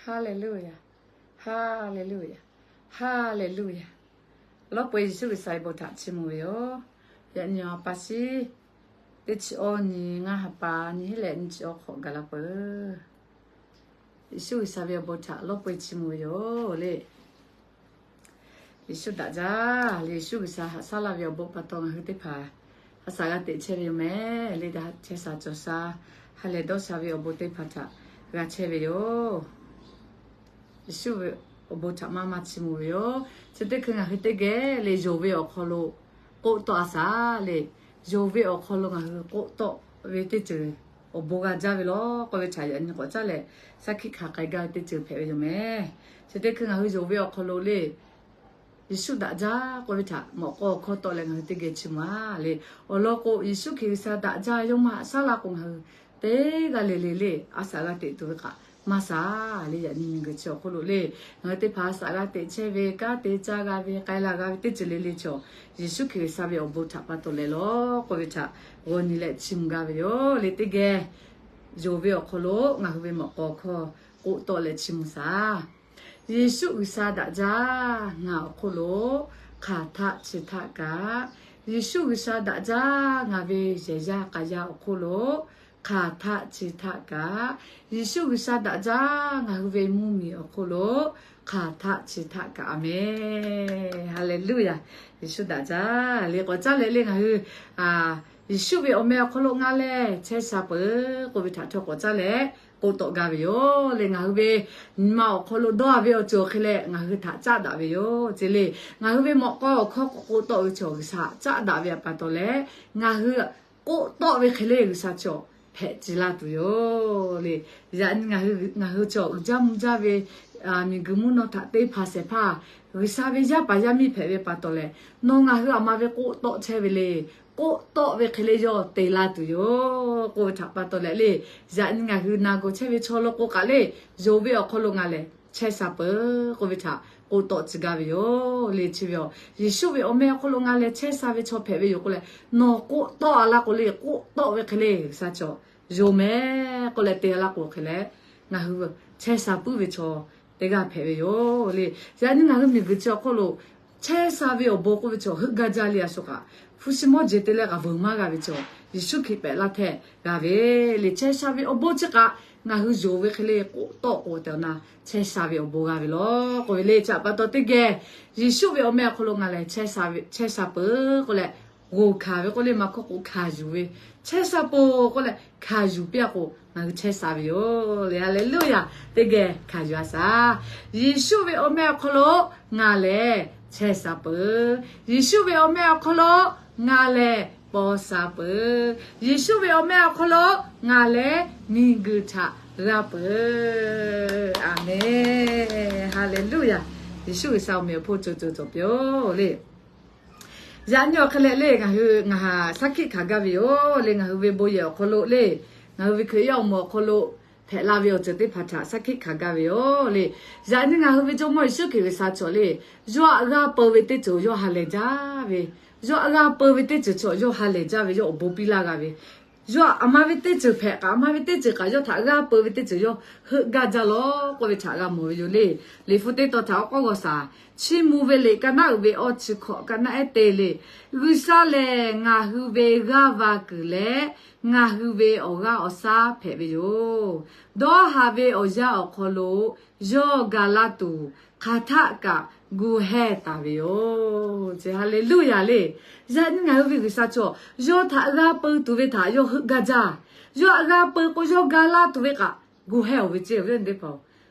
Haˍleˍluˆyaˍ. Haˍleˍluˆyaˍ. Haˍleˍluˆyaˍ. Lawˇ peuˬ Yeˍsuˆ G'uiˬsha ve bon htaꞈ chiˇ mvuh ve yoˬ. Yaꞈ nyi a pa shiˉ teˇ chi awˇ nyi ngaˇ ha pa nyi hiˉ leh nyi chi awˇ hk'awꞈ gaˬ la peuˬ. Yeˍsuˆ G'uiˬsha ve awˬ bon htaꞈ lawˇ peuˬ chiˇ mvuh ve yoˬ le. Yeˍsuˆ daꞈ jaˇ le. Yeˍsuˆ G'uiˬsha haꞈ shaˉ laˇ ve awˬ bon pa taw ngaˬ hui teˇ hpaˍ haꞈ shaꞈ g'a teꞈ chehˇ ve yoˬ mehˍ le. Daꞈ chehˇ sha cawˬ sha ha lehˬ dawˇ sha ve awˬ bon teˇ hpaˍ htaꞈ g'a chehˇ ve yoˬ. Yeˍsuˆ ve awˬ bon htaꞈ maˇ maˇ chiˇ mvuh ve yoˬ. Chi teˇ hkui ngaˬ hui teˇ geh le yonˍ ve awˬ hk'aw lo k'oˆ tawˆ a shaˍ le. Yonˍ ve awˬ hk'aw lo ngaˬ hui k'oˆ tawˆ ve teˇ ceuˬ awˬ bon g'a jaˇ ve lawˬ k'oˆ ve htaꞈ yaꞈ nyi k'awꞈ caˉ leh shaˉ hkiˆ hkanˍ k'ai gaˇ ve teˇ ceuˬ hpehꞈ ve yoˬ mehˍ. Chi teˇ hkui ngaˬ hui yonˍ ve awˬ hk'aw lo le Yeˍsuˆ daꞈ jaˇ k'oˆ ve htaꞈ mawꞈ k'aw awˬ hkawˇ tawˆ leh ngaˬ hui teˇ geh chiˇ mvuh a le. Awˬ lawn k'o, Yeˍsuˆ Hkriꞈ G'uiˬsha daꞈ jaˇ yawˇ maˇ haꞈ shaˉ laˇ k'o, ngaˬ hui teˇ g'aˇ le le le a shaꞈ g'a teꞈ tuˬ ve kaꞈ maˇ shaˍ le. Yaꞈ nyi miˬguiˬ chi awˬ hk'oˆ lo le ngaˬ hui teˇ hpaˍ a shaꞈ g'a teꞈ chehˇ ve, kanˉ te caˇ g'a ve, k'ai la g'a ve teˇ ceuˬ le le chaw, Yeˍsuˆ Hkriꞈ G'uiˬsha ve awˬ bon htaꞈ pa taw leh lawˬ k'oˆ ve htaꞈ g'aw nyi leh chiˇ mvuh gaˇ ve yoˬ le. Teˇ geh yonˍ ve awˬ hk'aw lo ngaˬ hui ve mawꞈ k'aw awˬ hkawˇ k'oˆ tawˆ leh chiˇ mvuh shaˍ. Yeˍsuˆ G'uiˬsha daꞈ jaˇ ngaˬ awˬ hk'oˆ lo hk'aˬ htaˆ chi htaˆ kaꞈ, Yeˍsuˆ G'uiˬsha daꞈ jaˇ ngaˬ ve yehˬ yaˇ k'a yaˇ awˬ hk'oˆ lo hk'aˬ htaˆ chi htaˆ kaꞈ, Yeˍsuˆ G'uiˬsha daꞈ jaˇ ngaˬ hui ve mvuhˇmiˬ awˬ hk'oˆ lo hk'aˬ htaˆ chi htaˆ kaꞈ. Aˍmenˍ. Haˍleˍluˆyaˍ. Yeˍsuˆ daꞈ jaˇ le k'awꞈ caˉ leh le ngaˬ hui Yeˍsuˆ ve awˬ meh awˬ hk'aw lo ngaˬ lehˬ chehˇ sha peuˬ k'oˆ ve htaꞈ htawˇ k'awꞈ caˉ leh k'oˆ tawˆ gaˇ ve yoˬ le. Ngaˬ hui ve nyi ma awˬ hk'aw lo dawˇ a ve awˬ ceuˬ awˬ hk'e leh ngaˬ hui htaꞈ caˉ daꞈ ve yoˬ ce le. Ngaˬ hui ve mawꞈ k'aw awˬ hkawˇ k'oˆ k'oˆ tawˆ ve chaw G'uiˬsha caˉ daꞈ ve pa taw leh, ngaˬ hui k'oˆ tawˆ ve hk'e le G'uiˬsha chaw hpehꞈ ci laˇ tuˬ yoˬ le. Yaꞈ nyi ngaˬ hui, ngaˬ hui chaw uiˍ jaˇ mvuh jaˇ ve miˬguiˬ mvuhˇ naw htaꞈ te hpanˍ shehˍ hpaˇ G'uiˬsha ve yaˇ paˍ yaˇ miˇ hpehꞈ ve pa taw leh, nawˬ ngaˬ hui aˬ ma ve k'oˆ tawˆ chehˇ ve le. K'oˆ tawˆ ve hk'e le yawˇ te laˇ tuˬ yoˬ k'oˆ ve htaꞈ pa taw leh le, yaꞈ nyi ngaˬ hui na gawˬ chehˇ ve chaw lo k'o kaꞈ le, yonˍ ve awˬ hk'aw lo ngaˬ lehˬ chehˇ sha peuˬ k'oˆ ve htaꞈ k'oˆ tawˆ tcuh gaˇ ve yoˬ le. Chi ve awˬ Yeˍsuˆ ve awˬ meh awˬ hk'aw lo ngaˬ lehˬ chehˇ sha ve chaw hpehꞈ ve yoˬ k'o leh, nawˬ k'oˆ tawˆ a laˇ k'o le, k'oˆ tawˆ ve hk'e le G'uiˬsha chaw yonˍ mehˍ k'oˆ leh te a laˇ k'o hk'e leh, ngaˬ hui chehˇ sha puiˉ ve chaw teˇ g'aˇ hpehꞈ ve yoˬ le. Yaꞈ nyi ngaˬ hui miˬguiˬ chi awˬ hk'oˆ lo chehˇ sha ve awˬ bon k'oˆ ve chaw heuˆ gaˇ jaˇ le. A shu kaꞈ hpu shi mawˇ jeˬ te leh k'aꞈ veuˬ maˇ g'a ve chaw, Yeˍsuˆ Hkriꞈ pehꞈ laˇ htehꞈ g'a ve le. Chehˇ sha ve awˬ bon chi kaꞈ ngaˬ hui yonˍ ve hk'e le k'oˆ tawˆ k'o tehꞈ na chehˇ sha ve awˬ bon g'a ve lawˬ k'oˆ ve le. Chi htaꞈ pa taw teˇ geh Yeˍsuˆ ve awˬ meh awˬ hk'aw lo ngaˬ lehˬ chehˇ sha peuˬ k'oˆ leh, g'oˬ hkanˍ ve k'oˆ le, maˇ hkawˇ k'o hkanˍ yuˬ ve, chehˇ sha peuˬ k'oˆ leh hkanˍ yuˬ piˇ a k'o ngaˬ hui chehˇ sha ve yoˬ le. Haˍleˍluˆyaˍ. Teˇ geh hkanˍ yuˬ a shaˍ. Yeˍsuˆ ve awˬ meh awˬ hk'aw lo ngaˬ lehˬ chehˇ sha peuˬ. Yeˍsuˆ ve awˬ meh awˬ hk'aw lo ngaˬ lehˬ paw sha peuˬ. Yeˍsuˆ ve awˬ meh awˬ hk'aw lo ngaˬ lehˬ miˬguiˬ htaꞈ g'a peuˬ. Aˍmenˍ. Haˍleˍluˆyaˍ. Yeˍsuˆ G'uiˬsha awˬ meh awˬ hponˇ co co cawˬ piˇ-oˬ le. Yaꞈ nyi awˬ hk'e leh le ngaˬ hui ngaˬ haꞈ shaˉ hkiˆ hkanˍ gaˇ ve yoˬ le. Ngaˬ hui ve bon yehˬ awˬ hk'aw lo le, ngaˬ hui ve Hkriꞈ yaˇ awˬ moˍ awˬ hk'aw lo hpehꞈ la ve awˬ ceuˬ teˇ hpaˍ htaꞈ shaˉ hkiˆ hkanˍ gaˇ ve yoˬ le. Yaꞈ nyi ngaˬ hui ve Jawˇmawˇ Yeˍsuˆ Hkriꞈ G'uiˬsha chaw le, yawˇ htaꞈ g'a peu ve teˇ ceuˬ yawˇ ha lehˬ jaˇ ve, yawˇ htaꞈ g'a peu ve teˇ ceuˬ chaw yawˇ ha lehˬ jaˇ ve yawˇ awˬ bon piˇ laˇ g'a ve, yawˇ htaꞈ aˬ ma ve teˇ ceuˬ hpehꞈ kaꞈ, aˬ ma ve teˇ ceuˬ kaꞈ yawˇ htaꞈ g'a peu ve teˇ ceuˬ yawˇ heuˆ gaˇ jaˇ lawˬ k'oˆ ve htaꞈ g'a mawˬ ve yoˬ le. Liꞈ hpu teˇ tawn htaꞈ awˬ k'awˇ g'aw shaˍ, Chiˇ mvuh ve liꞈ ka naˉ uiˍ ve awˇ chi hkawꞈ ka naˉ ehˉ te le. G'uiˬsha lehˬ ngaˬ hui ve g'aˇ va kuiˬ leh ngaˬ hui ve awˬ g'aˇ awˬ shaˉ hpehꞈ ve yoˬ. Dawˇ haˍ ve awˬ yanˇ awˬ hk'aw lo yawˇ ga laˇ tuˬ hk'aˬ htaˆ kaꞈ gu hehˇ taˍ ve yoˬ. Haˍleˍluˆyaˍ le. Yaꞈ nyi ngaˬ hui ve G'uiˬsha chaw yawˇ htaꞈ g'a peu tuˬ ve htaꞈ yawˇ heuˆ gaˇ jaˇ. Yawˇ htaꞈ g'a peu k'o yawˇ ga laˇ tuˬ ve kaꞈ gu hehˇ-oˬ ve ce ve teˇ hpaˍ-oˬ.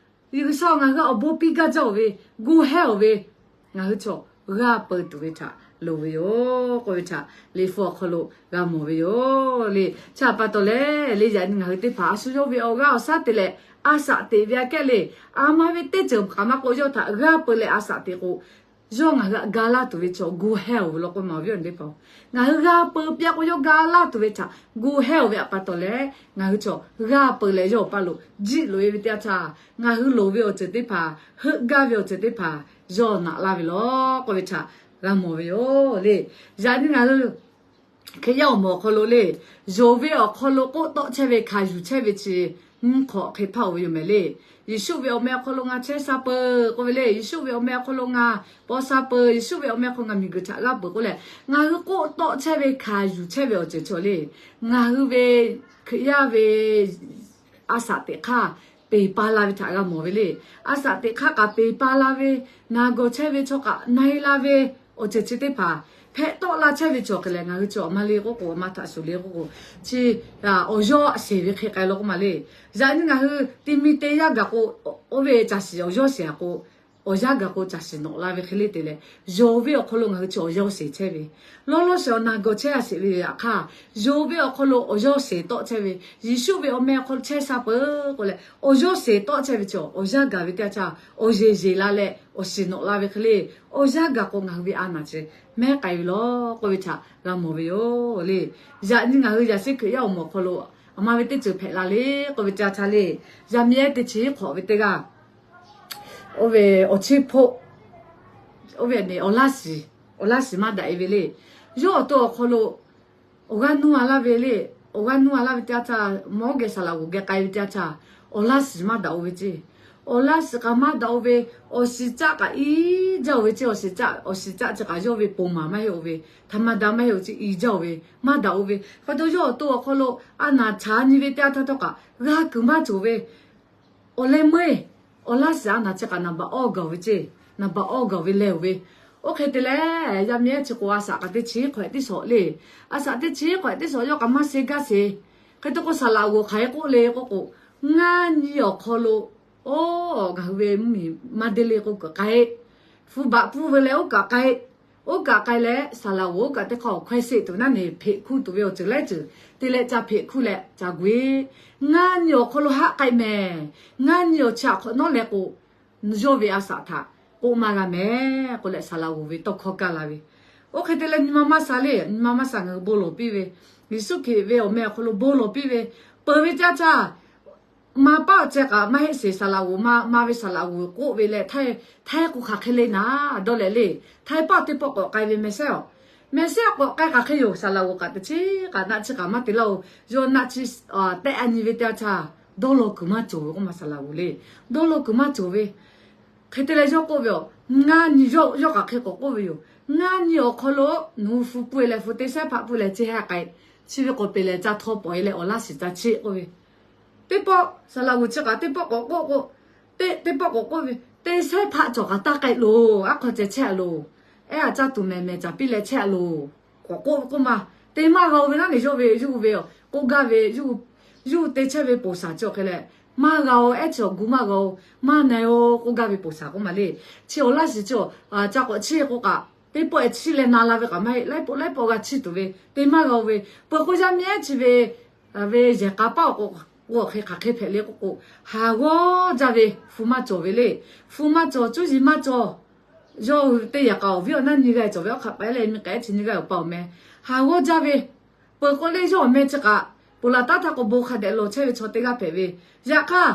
G'uiˬsha ngaˬ hui awˬ bon piˇ gaˇ jaˇ-oˬ ve, gu hehˇ-oˬ ve, ngaˬ hui chaw g'a peu tuˬ ve htaꞈ loˍ ve yoˬ k'oˆ ve htaꞈ Liꞈ hpu awˬ hk'aw lo g'a mawˬ ve yoˬ le. Chi htaꞈ pa taw leh le yaꞈ nyi ngaˬ hui teˇ hpaˍ a shu yawˇ ve awˬ g'aˇ awˬ shaˉ te leh a shaꞈ teꞈ ve aꞈ kehˉ le, aˬ ma ve teˇ ceuˬ kaꞈ maˇ k'oˆ yawˇ htaꞈ g'a peu leh a shaꞈ teꞈ k'o, yawˇ ngaˬ hui htaꞈ ga laˇ tuˬ ve chaw gu hehˇ-oˬ ve law k'o maˬ ve teˇ hpaˍ-oˬ. Ngaˬ hui g'a peu piˇ-a k'o yawˇ ga laˇ tuˬ ve htaꞈ gu hehˇ-oˬ ve aꞈ pa taw leh ngaˬ hui chaw g'a peu leh yawˇ awˬ paˇ lo jiˆ loꞈ-e ve teˇ yanˇ htaˇ, ngaˬ hui loˍ ve awˬ ceuˬ teˇ hpaˍ, heuˆ gaˇ ve awˬ ceuˬ teˇ hpaˍ yawˇ naꞈ laˇ ve lawˬ k'oˆ ve htaꞈ g'a mawˬ ve yoˬ le. Yaꞈ nyi ngaˬ hui Hkriꞈ yaˇ awˬ moˍ awˬ hk'aw lo le, yonˍ ve awˬ hk'aw lo k'oˆ tawˆ chehˇ ve hkanˍ yuˬ chehˇ ve chi nyiˇ hk'awꞈ hk'e hpaˇ-oˬ ve yoˬ mehˍ le. Yeˍsuˆ ve awˬ meh awˬ hk'aw lo ngaˬ chehˇ sha peuˬ k'oˆ ve le. Yeˍsuˆ ve awˬ meh awˬ hk'aw lo ngaˬ paw sha peuˬ. Yeˍsuˆ ve awˬ meh awˬ hk'aw ngaˬ miˬguiˬ htaꞈ g'aˇ peuˬ k'oˆ leh, ngaˬ hui k'oˆ tawˆ chehˇ ve hkanˍ yuˬ chehˇ ve awˬ ceuˬ cawˬ le. Ngaˬ hui ve Hkriꞈ yaˇ ve a shaꞈ teꞈ hk'aˇ peˬ pa la ve htaꞈ g'a mawˬ ve le. A shaꞈ teꞈ hk'aˇ kaꞈ peˬ pa la ve, naˬ gawˬ chehˇ ve chaw kaꞈ na-e la ve, awˬ ceuˬ chi teˇ hpaˍ hpehꞈ tawˆ la chehˇ ve cawˬ hk'e leh, ngaˬ hui chi awˬ ma le k'oˆ k'o, awˬ ma htaꞈ shuˍ le k'oˆ k'o, chi awˬ yawˇ sheˍ ve hk'e k'ai la k'oˆ ma le. Yaꞈ nyi ngaˬ hui ti mi te yaˇ gaˬ k'o, oˇ ve caˬ shiˍ awˬ yawˇ sheˍ a k'o, awˬ yanˇ gaˬ k'o caˬ shiˍ nawꞈ la ve hk'e le te leh, yonˍ ve awˬ hk'aw lo ngaˬ hui chi awˬ yawˇ sheˍ chehˇ ve, lawˇ lawˇ sheˍ awˬ naˬ gawˬ chehˇ a sheˍ ve yaꞈ hk'aˇ, yonˍ ve awˬ hk'aw lo awˬ yawˇ sheˍ tawˆ chehˇ ve, Yeˍsuˆ ve awˬ meh awˬ hk'aw lo chehˇ sha peuˬ k'oˆ leh, awˬ yawˇ sheˍ tawˆ chehˇ ve chi awˬ yanˇ gaˬ ve teˇ yanˇ htaˇ, awˬ yeˬ yeˬ la leh awˬ shiˍ nawꞈ la ve hk'e le. Awˬ yanˇ gaˬ k'o ngaˬ hui ve a naˬ chi mehˉ k'ai ve law k'oˆ ve htaꞈ g'a mawˬ ve yoˬ le. Yaꞈ nyi ngaˬ hui yaꞈ sheˉ Hkriꞈ yaˇ awˬ moˍ awˬ hk'aw lo, aˬ ma ve teˇ ceuˬ hpehꞈ la le k'oˆ ve teˇ yanˇ htaˇ le, yaˇ miˇ ehˉ teˇ chi hk'awꞈ ve teˇ g'aˇ, oˇ ve awˬ chiˇ hpoˆ, oˇ ve awˬ laˇ shiˍ, awˬ laˇ shiˍ maˇ daꞈ-e ve le. Yawˇ awˬ to awˬ hk'aw lo awˬ g'aˇ nuˇ a laˇ ve le. Awˬ g'aˇ nuˇ a laˇ ve teˇ yanˇ htaˇ, mawˉ geh saˍ laꞈ g'oˍ geh k'ai ve teˇ yanˇ htaˇ, awˬ laˇ shiˍ maˇ daꞈ-o ve ceˇ. Awˬ laˇ shiˍ kaꞈ maˇ daꞈ-o ve, awˬ shiˍ caˆ kaꞈ i jaˇ-oˬ ve ceˇ. Awˬ shiˍ caˆ, awˬ shiˍ caˆ chi kaꞈ yawˇ ve ponˬ maˍ maˇ heˆ-oˬ ve, htaꞈ ma da maˇ heˆ-oˬ ceˇ, i jaˇ-oˬ ve, maˇ daꞈ-o ve. Hk'e te yawˇ awˬ to awˬ hk'aw lo a naˬ chaˍ nyi ve teˇ yanˇ htaˇ htawˇ kaꞈ g'a kuiˬ maˇ cawˬ ve, awˬ leh meuˇ-eˬ, awˬ laˇ shiˍ a naˬ chi kaꞈ naˍ baꞈ awˇ gaˬ-oˬ ve ceˇ, naˍ baꞈ awˇ gaˬ-oˬ ve leh-oˬ ve. Oˇ hk'e te leh, yaˇ miˇ ehˉ chi k'o a shaꞈ kaꞈ teˇ chi hk'awꞈ teˇ shawˍ le. A shaꞈ teˇ chi hk'awꞈ teˇ shawˍ yawˇ kaꞈ maˇ se gaˇ sheˍ. Hk'e te k'o, saˍ laꞈ g'oˍ hk'aˬ hk'e k'oˆ le k'oˆ k'o, ngaˇ nyi awˬ hk'aw lo, oˇ, ngaˬ hui ve mvuhˇmiˬ maˇ deˇ le k'oˆ kaꞈ k'ai, hpu baꞈ pfuhˇ ve leh oˇ kaꞈ k'ai, oˇ kaꞈ k'ai leh, saˍ laꞈ g'oˍ oˇ kaꞈ teˇ hk'aˇ awˬ hkawehˇ sheˆ tuˬ naˉ neˬ hpeꞈ hkuˇ tuˬ ve awˬ ceuˬ laiˉ ceuˬ te leh ca hpeꞈ hkuˇ leh ca gu-e. Ngaˇ nyi awˬ hk'aw lo haˆ k'ai mehˍ. Ngaˇ nyi awˬ chi aꞈ hk'awꞈ nawˉ leh k'o, yawˇ ve a shaꞈ htaꞈ k'oˆ maˇ g'a mehˍ k'oˆ leh, saˍ laꞈ g'oˍ ve tawˇ hkawˇ kaˇ la ve. Oˇ hk'e te leh nyi ma maˇ sha le, nyi ma maˇ sha ngaˬ hui bon lawˬ piˇ ve, Yeˍsuˆ Hkriꞈ ve awˬ meh awˬ hk'aw lo bon lawˬ piˇ ve, peuˬ ve teˇ yanˇ htaˇ, ma paˆ awˬ ceh kaꞈ maˇ heˆ sheˍ, saˍ laꞈ g'oˍ ma, ma ve saˍ laꞈ g'oˍ k'oˆ ve leh, htaiˇ, htaiˇ k'o hk'aˬ hk'e le naˍ dawˇ leh le, htaiˇ paˆ teˇ pawˆ k'awꞈ k'ai ve meh sehˉ-oˬ. Meh sehˉ k'awꞈ k'ai hk'aˬ hk'e yoˬ, saˍ laꞈ g'oˍ kaꞈ teꞈ chiˉ kaꞈ naˆ chi kaꞈ maˇ te laˇ-oˬ. Yawˇ naˆ chi tehˆ a nyi ve teˇ yanˇ htaˇ, dawˇ law kuiˬ maˇ cawˬ ve k'oˆ ma saˍ laꞈ g'oˍ le. Dawˇ law kuiˬ maˇ cawˬ ve, hk'e te leh yawˇ k'oˆ ve, ngaˇ nyi, yawˇ kaꞈ hk'e k'awꞈ k'oˆ ve yoˬ. Ngaˇ nyi awˬ hk'aw lo nawˬ hui hpu pui leh hpu te shehˉ hpaˆ pui leh ceˇ haˉ k'ai, chi ve k'awꞈ peˬ lehˬ ca htaw pawˍ-e leh awˬ laˇ shiˍ ca cheˆ k'oˆ ve, teˇ pawˆ saˍ laꞈ g'oˍ chi kaꞈ teˇ pawˆ k'awꞈ k'oˆ k'o, teˇ pawˆ k'awꞈ k'oˆ ve, te shehˉ hpaˆ cawˬ kaꞈ taˇ k'ai loˬ. Aˉ hk'aw ceh chehˇ a loˬ. Ehˉ a caˇ tuˬ mehˍ mehˍ caˍ piˇ leh chehˇ a loˬ. K'awꞈ k'oˆ k'oˆ ma, te maˇ g'a-o ve naˉ neˬ yawˇ ve, yawˇ hui ve k'oˆ gaˇ ve, yawˇ hui te chehˇ ve poˬ shaˍ chi awˬ hk'e leh, maˇ g'a-o, ehˉ chi awˬ gu maˇ g'a-o, maˇ na-e-o k'oˆ gaˇ ve poˬ shaˍ k'oˆ ma le. Chi awˬ laˇ shiˍ chi awˬ ca k'awꞈ chiˇ k'oˆ kaꞈ, teˇ pawˆ ehˉ chiˇ leh na la ve kaꞈ maˇ heˆ. Laiˉ pawˆ laiˉ pawˆ g'a chiˇ tuˬ ve, te maˇ g'a-o ve. Peuˬ k'o yaˇ miˇ ehˉ chi ve, ve yehˬ k'a paˆ awˬ k'o, k'o awˬ hk'e hk'aˬ hk'e hpehꞈ le k'oˆ k'o, haˍ g'awˇ jaˇ ve hpu maˇ cawˬ ve le. Hpu maˇ cawˬ, cuˇ yiˍ maˇ cawˬ. Yawˇ hui teˇ yehˬ k'a awˬ viˉ awˬ naˉ nyiˇ g'aˇ cawˬ ve, awˉ hk'aꞈ pehˉ leh miˬ k'ai ehˉ chi nyiˇ g'aˇ awˬ pa awˬ meh, haˍ g'awˇ jaˇ ve. Peuˬ k'o le yawˇ awˬ meh chi kaꞈ, ponˬ laˬ taˉ htaˇ k'o bon hk'a dehꞈ lawˬ chehˇ ve chaw teˇ g'aˇ hpehꞈ ve. Yaꞈ hk'aˇ,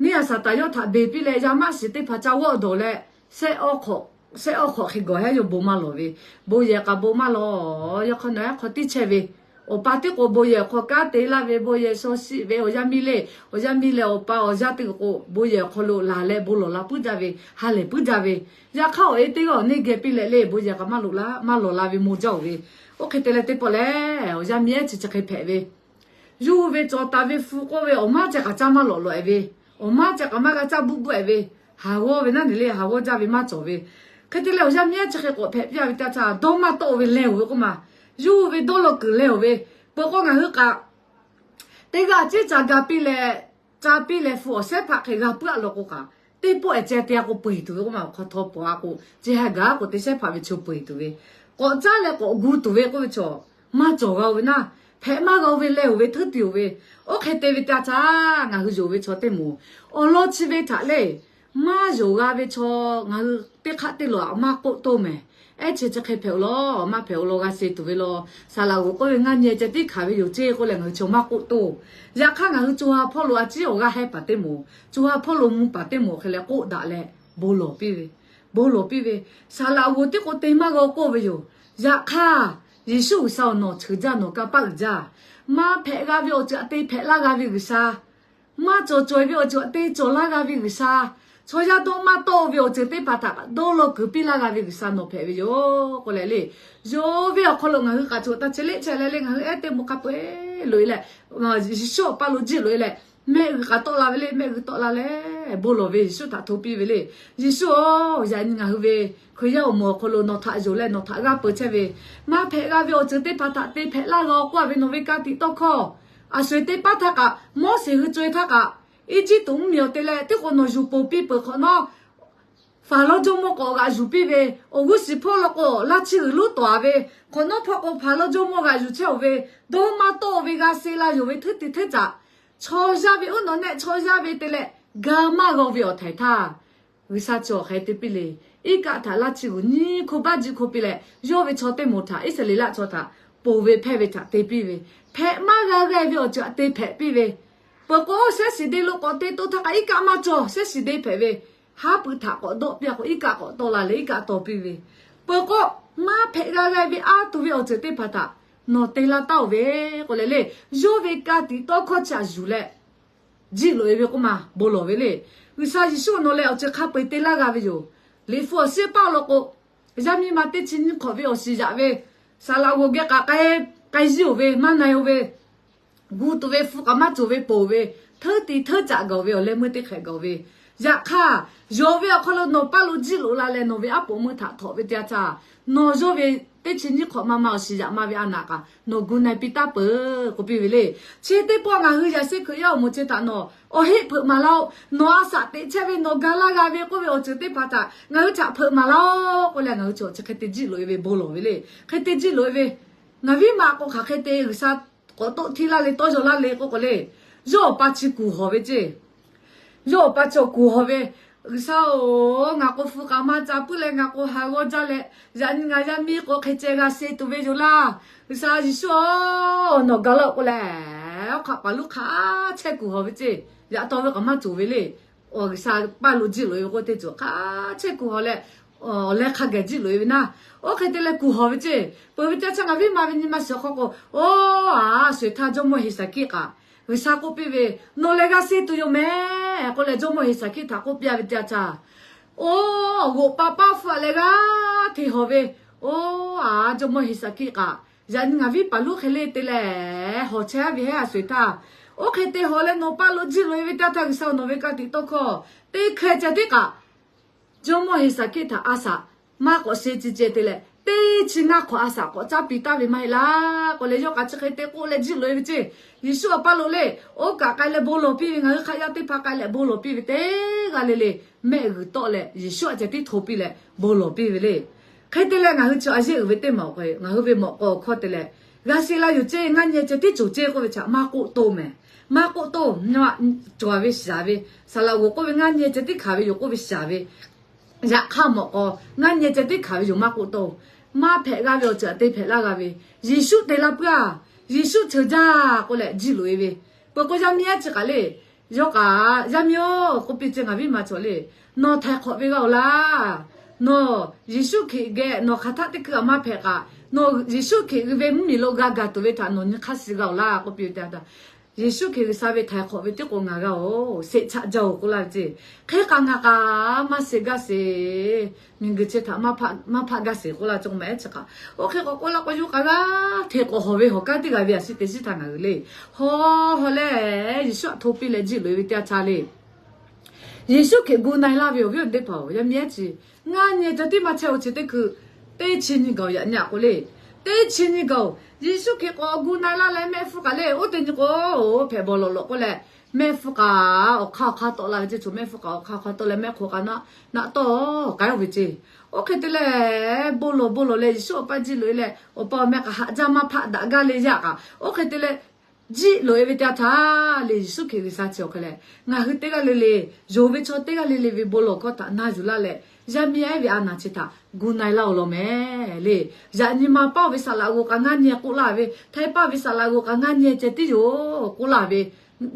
neˇ a shaˍ taˍ yawˇ htaꞈ beˬ piˇ leh yaˇ maˆ shiˍ teˇ hpaˍ ca g'awˇ dawˬ leh, shehˆ awˇ hk'awꞈ hk'awꞈ hk'e gawˬ hehˉ yawˇ bon maˇ lawˬ ve. Bon yehˬ k'a bon maˇ lawˬ, yawˇ hk'aw nawˬ ehˉ hk'aw tiˇ chehˇ ve, awˬ pa tiˉ k'o bon yehˬ hk'aw kanˉ te laˇ ve, bon yehˬ shaw shiˆ ve, awˬ yaˇ miˇ le, awˬ yaˇ miˇ leh awˬ pa awˬ yaˇ teˇ g'uiˬ k'o bon yehˬ hk'aw lo laˬ leh bon lawˬ la puiˉ jaˇ ve, ha lehˬ puiˉ jaˇ ve. Yaꞈ hk'aˇ awˬ e teˇ g'aˇ awˬ neˇ geh piˇ leh le, bon yehˬ k'a maˇ lawˬ la ve maˇ lawˬ la ve maw jaˇ-oˬ ve. Oˇ hk'e te leh teˇ pawˆ lehˬ, awˬ yaˇ miˇ ehˉ chi chi hk'e hpehꞈ ve. Yawˇ hui ve cawˬ taˍ ve hpu k'oˆ ve awˬ maˇ ceh k'aꞈ caˇ maˇ lawꞈ lawꞈ-e ve, awˬ maˇ ceh k'aꞈ maˇ g'a caˇ buˆ buˆ-e ve, haˍ g'awˇ ve naˉ neˬ le, haˍ g'awˇ jaˇ ve maˇ cawˬ ve. Hk'e te leh awˬ yaˇ miˇ ehˉ chi hk'e k'awꞈ hpehꞈ piˇ-a ve teˇ yanˇ htaˇ, dawˇ maˇ tawˆ ve leh-oˬ ve k'oˆ ma. Yawˇ hui ve dawˇ law kuiˬ leh-oˬ ve, peuˬ k'o ngaˬ hui kaꞈ teˇ g'aˇ ciˉ ca ga piˇ leh, ca piˇ leh hpu awˬ shehˉ hpaˆ hk'e g'a puiˉ-a law k'o kaꞈ, teˇ pawˆ ehˉ ceh te-a k'o peu-eˬ tuˬ ve k'oˆ ma, awˬ hk'aw htaw pawˍ-a k'o, ceˇ ha gaˬ k'o teˇ shehˉ hpaˆ ve chaw peu-eˬ tuˬ ve, k'awꞈ caˉ leh k'awꞈ gu tuˬ ve k'oˆ ve chaw, maˇ cawˬ g'a-o ve naˉ, hpehꞈ maˇ g'a-o ve leh-oˬ ve hteuˉ te-oˬ ve. Oˇ hk'e te ve teˇ yanˇ htaˇ ngaˬ hui yonˍ ve chaw teˇ moˍ, awˬ lawn chi ve htaꞈ le, maˇ yonˍ g'a ve chaw ngaˬ hui teˇ hk'aˆ teˇ lawˬ-aꞈ maˇ k'oˆ toˇ mehˍ. Ehˉ chi chi hk'e hpehꞈ-oˬ law, maˇ hpehꞈ-oˬ law g'a se tuˬ ve law, saˍ laꞈ g'oˍ k'oˆ ve ngaˇ nyi ceh tiˉ hkanˍ ve yoˬ ceˇ k'oˆ leh ngaˬ hui chaw maˇ k'oˆ toˇ. Yaꞈ hk'aˇ ngaˬ hui co ha hpawˇ lo a ciˉ awˬ g'aˇ hehˉ paˍ teˇ moˍ, co ha hpawˇ lo mvuh paˍ teˇ moˍ hk'e leh k'oˆ daꞈ leh, bon lawˬ piˇ ve, bon lawˬ piˇ ve. Saˍ laꞈ g'oˍ tiˉ k'o te maˇ g'a-o k'oˆ ve yoˬ. Yaꞈ hk'aˇ, Yeˍsuˆ G'uiˬsha-oˬ, nawˬ cheuˬ jaˇ, nawˬ kanˇ paˆ uiˍ jaˇ. Maˇ hpehꞈ g'a ve awˬ ceuˬ htaꞈ te hpehꞈ laˇ g'a ve G'uiˬsha maˇ cawˬ cawˬ ve awˬ ceuˬ htaꞈ te cawˬ laˇ g'a ve G'uiˬsha, chaw yaˇ dawˇ maˇ tawˆ ve awˬ ceuˬ teˇ hpaˍ htaꞈ dawˇ law kuiˬ piˇ laˇ g'a ve G'uiˬsha nawˬ hpehꞈ ve yoˬ k'oˆ leh le. Yonˍ ve awˬ hk'aw lo ngaˬ hui k'aꞈ cawˬ taˇ chehˇ le chehˇ leh le, ngaˬ hui ehˉ teˇ moˍ hk'a peu-eˬ loꞈ-e leh, Yeˍsuˆ awˬ paˇ lo jiˆ loꞈ-e leh, mehˆ g'uiˬ k'aꞈ tawˆ la ve le, mehˆ g'uiˬ tawˆ la leh bon lawˬ ve Yeˍsuˆ htaꞈ hto piˇ ve le. Yeˍsuˆ-oˬ, yaꞈ nyi ngaˬ hui ve Hkriꞈ yaˇ awˬ moˍ awˬ hk'aw lo nawˬ htaꞈ yonˍ leh nawˬ htaꞈ g'aˇ peu chehˇ ve, maˇ hpehꞈ g'a ve awˬ ceuˬ teˇ hpaˍ htaꞈ te hpehꞈ laˇ g'a-oˬ k'oˆ-a ve nawˬ ve ka tiꞈ tawˇ hkawˇ, aˬ sho-eˬ teˇ paˉ htaˇ kaꞈ, Moˉseˍ hui co-e htaˇ kaꞈ, Eˇjiˇtuꞈ mvuhˇmiˬ awˬ te leh teˇ k'o nawˬ yuˬ poˬ piˇ peuˬ hk'awꞈ nawˉ, Hpaˍrawˇ jawˇmawˇ k'awꞈ g'aꞈ yuˬ piˇ ve, awˬ g'uˇ suhˍ hpawˇ lo k'o laˇ chiˇ g'uiˬ lonˉ tawˍ-a ve, hk'awꞈ nawˉ hpawˇ k'o Hpaˍrawˇ jawˇmawˇ g'aꞈ yuˬ chehˇ-oˬ ve, dawˇ maˇ tawˆ ve g'a se la yonˍ ve hteuˉ te hteuˉ caꞈ, chaw yaˇ ve uˉ nawˬ nehˆ chaw yaˇ ve te leh, ga maˇ g'aw ve awˬ htaiˍ htaˇ, G'uiˬsha chi awˬ hk'e te piˇ le. Iˉ kaˆ htaꞈ laˇ chiˇ g'uiˬ nyiˇ hko baˆ jiˆ hko piˇ leh, yawˇ ve chaw teˇ moˍ htaꞈ, Iˉsaˍreˍlaˆ chaw htaꞈ ponˬ ve hpehˇ ve htaꞈ te piˇ ve, hpehꞈ maˇ g'a g'aˇ ve awˬ ceuˬ htaꞈ te hpehꞈ piˇ ve, peuˬ k'o, shehˉ shiˍ de lo k'awꞈ te to htaˇ kaꞈ iˉ kaˆ maˇ cawˬ, shehˉ shiˍ de hpehꞈ ve, haˉ pui htaꞈ k'awꞈ dawˆ piˇ-a k'o, iˉ kaˆ k'awꞈ tawˆ la leh iˉ kaˆ tawˍ piˇ ve, peuˬ k'o, maˇ hpehꞈ g'a g'aˇ ve a tuˬ ve awˬ ceuˬ teˇ hpaˍ htaꞈ nawˬ te laˇ taˉ-oˬ ve k'oˆ leh le, yawˇ ve ka tiꞈ tawˇ hkawˇ chi htaꞈ yuˬ leh, jiˆ loꞈ-e ve k'oˆ ma bon lawˬ ve le. G'uiˬsha Yeˍsuˆ nawˬ leh awˬ ceuˬ hk'a peu-eˬ te laˇ g'a ve yoˬ. Liꞈ hpu awˬ shiˉ paˇ law k'o, yaˇ miˇ ma teˇ chi nyiˇ hk'awꞈ ve awˬ shiˍ yaꞈ ve, saˍ laꞈ g'oˍ geh k'aꞈ k'ai, k'ai yiˇ-oˬ ve, maˇ na-o ve, gu tuˬ ve, hpu k'aꞈ maˇ cawˬ ve, ponˬ ve, hteuˉ ti hteuˉ caꞈ gaˬ-oˬ ve, awˬ leh meuˇ teˇ hk'ehꞈ gaˬ-oˬ ve, yaꞈ hk'aˇ, yonˍ ve awˬ hk'aw lo nawˬ paˇ lo jiˆ loꞈ la leh nawˬ ve aˉ poꞈ meuˇ htaꞈ htawꞈ ve teˇ yanˇ htaˇ, nawˬ yawˇ ve teˇ chi nyiˇ hk'awꞈ ma ma awˬ shiˍ yaꞈ ma ve a naꞈ kaꞈ nawˬ gu na-e piˇ taˉ peuˬ k'oˆ piˇ ve le. Chi teˇ pawˆ ngaˬ hui yaꞈ shehˆ Hkriꞈ yaˇ awˬ moˍ chi htaꞈ nawˬ awˬ heˆ hpeuꞈ maˍ laˇ-oˆ. Nawˬ a shaꞈ teꞈ chehˇ ve nawˬ ga laˇ g'a ve k'oˆ ve awˬ ceuˬ teˇ hpaˍ htaꞈ ngaˬ hui htaꞈ hpeuꞈ maˍ laˇ-oˆ k'oˆ leh, ngaˬ hui chi chi hk'e te jiˆ loꞈ-e ve bon lawˬ ve le. Hk'e te jiˆ loꞈ-e ve, ngaˬ viˉ ma k'o hk'aˬ hk'e te G'uiˬsha k'awꞈ toˆ htiˇ laˇ le, tawˇ yaw laˇ le k'oˆ k'o le, yawˇ awˬ pa chi kuˬ hawˬ ve ceˇ. Yawˇ awˬ pa chi awˬ kuˬ hawˬ ve, G'uiˬsha-oˬ, ngaˬ k'o hpu k'aꞈ maˇ ca puiˉ leh ngaˬ k'o ha g'awˇ jaˇ leh, yaꞈ nyi ngaˬ yaˇ miˇ k'o hk'e ceh g'a se tuˬ ve yoˬ laˇ. G'uiˬsha Yeˍsuˆ-oˬ, nawˬ ga laˇ-oˆ k'oˆ leh, oˇ hk'aꞈ paˍ lonˉ hk'a chehˇ kuˬ hawˬ ve ceˇ. Yaꞈ taw ve k'aꞈ maˇ cawˬ ve le. G'uiˬsha paˇ lo jiˆ loꞈ-e ve k'oˆ teˇ ceuˬ hk'a chehˇ kuˬ hawˬ leh, awˬ leh hk'a gaˬ jiˆ loꞈ-e ve naˇ. Oˇ hk'e te leh kuˬ hawˬ ve ceˇ. Peuˬ ve teˇ yanˇ htaˇ ngaˬ viˉ ma ve nyi ma shiˍ hk'aw k'o, oˇ, a sho-eˬ htaˇ jawˇmawˇ Heˍsaˍkiˆ kaꞈ G'uiˬsha k'oˆ piˇ ve, nawˬ lehˬ g'a se tuˬ yoˬ mehˍ k'oˆ leh jawˇmawˇ Heˍsaˍkiˆ htaꞈ k'oˆ piˇ-a ve teˇ yanˇ htaˇ, oˇ, g'oꞈ pa paˇ hpu-a leh g'aˇ hteꞈ hawˬ ve, oˇ, a, jawˇmawˇ Heˍsaˍkiˆ kaꞈ, yaꞈ nyi ngaˬ viˉ paˍ lonˉ hk'e le te leh hawˬ chehˇ-a ve heˉ a sho-eˬ htaˇ, oˇ hk'e te hawˬ leh nawˬ paˇ lo jiˆ loꞈ-e ve teˇ yanˇ htaˇ G'uiˬsha-oˬ, nawˬ ve ka tiꞈ tawˇ hkawˇ teˇ hkeh ceh tiˉ kaꞈ, jawˇmawˇ Heˍsaˍkiˆ htaꞈ a shaꞈ maˇ k'awꞈ she ci ceh te leh, teˇ chi ngaˇ hk'awꞈ a shaꞈ k'awꞈ caˇ piˇ taˍ ve maˇ heˆ laˇ k'oˆ leh, yawˇ k'aꞈ chi hk'e te k'oˆ leh jiˆ loꞈ-e ve ceˇ. Yeˍsuˆ awˬ paˇ lo le, oˇ kaꞈ k'ai leh bon lawˬ piˇ ve, ngaˬ hui hk'aˬ yaˇ teˇ hpaˍ k'ai leh bon lawˬ piˇ ve teˇ g'aˇ le le, mehˆ g'uiˬ tawˆ leh Yeˍsuˆ htaꞈ ceh tiˉ hto piˇ leh bon lawˬ piˇ ve le. Hk'e te leh ngaˬ hui chi a yehˉ uiˍ ve teˇ maˬ awˬ hk'aw, ngaˬ hui ve mawꞈ k'aw awˬ hkawˇ te leh, g'a se la yoˬ ceˇ, ngaˇ nyi ceh tiˉ cawˬ ceˇ k'oˆ ve htaꞈ maˇ k'oˆ toˇ mehˍ. Maˇ k'oˆ toˇ, cawˬ-a ve shiˍ-a ve, saˍ laꞈ g'oˍ k'oˆ ve ngaˇ nyi ceh tiˉ hkanˍ ve yoˬ k'oˆ ve shiˍ-a ve, yaꞈ hk'aˇ mawꞈ k'aw ngaˇ nyi ceh tiˉ hkanˍ ve yoˬ maˇ k'oˆ toˇ. Maˇ hpehꞈ g'a ve awˬ ceuˬ htaꞈ te hpehꞈ laˇ g'a ve, Yeˍsuˆ te laˇ puiˉ-a, Yeˍsuˆ ceuˬ jaˇ k'oˆ leh jiˆ loꞈ-e ve, peuˬ k'o yaˇ miˇ ehˉ chi kaꞈ le, yawˇ kaꞈ, yaˇ miˇ-oˬ k'oˆ piˇ ceh, ngaˬ viˉ ma chaw le, nawˬ htaiˍ hk'awꞈ ve g'a-oˬ laˇ. Nawˬ Yeˍsuˆ Hkriꞈ geh nawˬ hk'aˬ htaˆ teˇ hkui-a maˇ hpehꞈ kaꞈ, nawˬ Yeˍsuˆ Hkriꞈ ve mvuhˇmiˬ lo g'a gaˬ tuˬ ve htaꞈ nawˬ nyi hk'aˇ suh g'a-oˬ laˇ k'oˆ piˇ ve teˇ yanˇ htaˇ, Yeˍsuˆ Hkriꞈ G'uiˬsha ve htaiˍ hk'awꞈ ve tiˉ k'o ngaˬ g'a-oˬ, sheˍ chaꞈ jaˇ-oˬ k'oˆ laˇ ve ceˇ. Hk'e k'aꞈ ngaˬ k'aꞈ maˇ sheˍ gaˇ sheˍ, miˬguiˬ chi htaꞈ maˇ hpaˆ gaˇ sheˍ k'oˆ laˇ ve cawˬ ma ehˉ chi kaꞈ. Oˇ hk'e k'awꞈ k'oˆ laˇ k'o, yawˇ k'aꞈ g'aˇ hteꞈ k'awꞈ hawˬ ve hawˬ kanˉ teˇ g'aˇ ve a shu te shiˉ htaˇ ngaˬ hui le, hawˬ hawˬ leh Yeˍsuˆ htaꞈ hto piˇ leh jiˆ loꞈ-e ve teˇ yanˇ htaˇ le, Yeˍsuˆ Hkriꞈ gu na-e laˇ ve awˬ viˉ awˬ nyi teˇ hpaˍ-oˬ, yaˇ miˇ ehˉ chi, ngaˇ nyi ceh tiˉ maˇ chehˇ-oˬ, chi teˇ hkui teˇ chi nyi gaˬ-oˬ yaꞈ nyi-a k'o le, teˇ chi nyi gaˬ-oˬ, Yeˍsuˆ Hkriꞈ k'awꞈ gu na-e laˇ leh mehˆ hpfuhˇ kaꞈ le, oˇ teˇ nyi k'o, hpehꞈ bawˬ lawꞈ lawꞈ k'oˆ leh, mehˆ hpfuhˇ kaꞈ awˬ hk'aˇ awˬ hk'aˇ tawˆ la ve ceˇ, co mehˆ hpfuhˇ kaꞈ awˬ hk'aˇ awˬ hk'aˇ tawˆ leh mehˆ hk'oˆ kaꞈ naˆ tawˆ k'ai-oˬ ve ceˇ. Oˇ hk'e te leh, bon lawˬ bon lawˬ leh Yeˍsuˆ awˬ paˇ jiˆ loꞈ-e leh, awˬ pa awˬ meh k'aꞈ haꞈ jaˇ maˇ hpaˆ daꞈ gaˇ le yaˇ kaꞈ, oˇ hk'e te leh jiˆ loꞈ-e ve teˇ yanˇ htaˇ le, Yeˍsuˆ Hkriꞈ G'uiˬsha chi awˬ hk'e leh, ngaˬ hui teˇ g'aˇ le le, yonˍ ve chaw teˇ g'aˇ le le ve bon lawˬ hkawˇ htaꞈ na yuˬ laˇ leh, yaˇ miˇ ehˉ ve a naˬ chi htaꞈ gu na-e laˇ-oˬ law mehˍ le. Yaꞈ nyi ma paˇ-oˬ ve saˍ laꞈ g'oˍ k'aꞈ ngaˇ nyi k'oˆ laˇ ve, htaiˇ paˇ ve saˍ laꞈ g'oˍ k'aꞈ ngaˇ nyi ceh tiˉ yoˬ k'oˆ laˇ ve,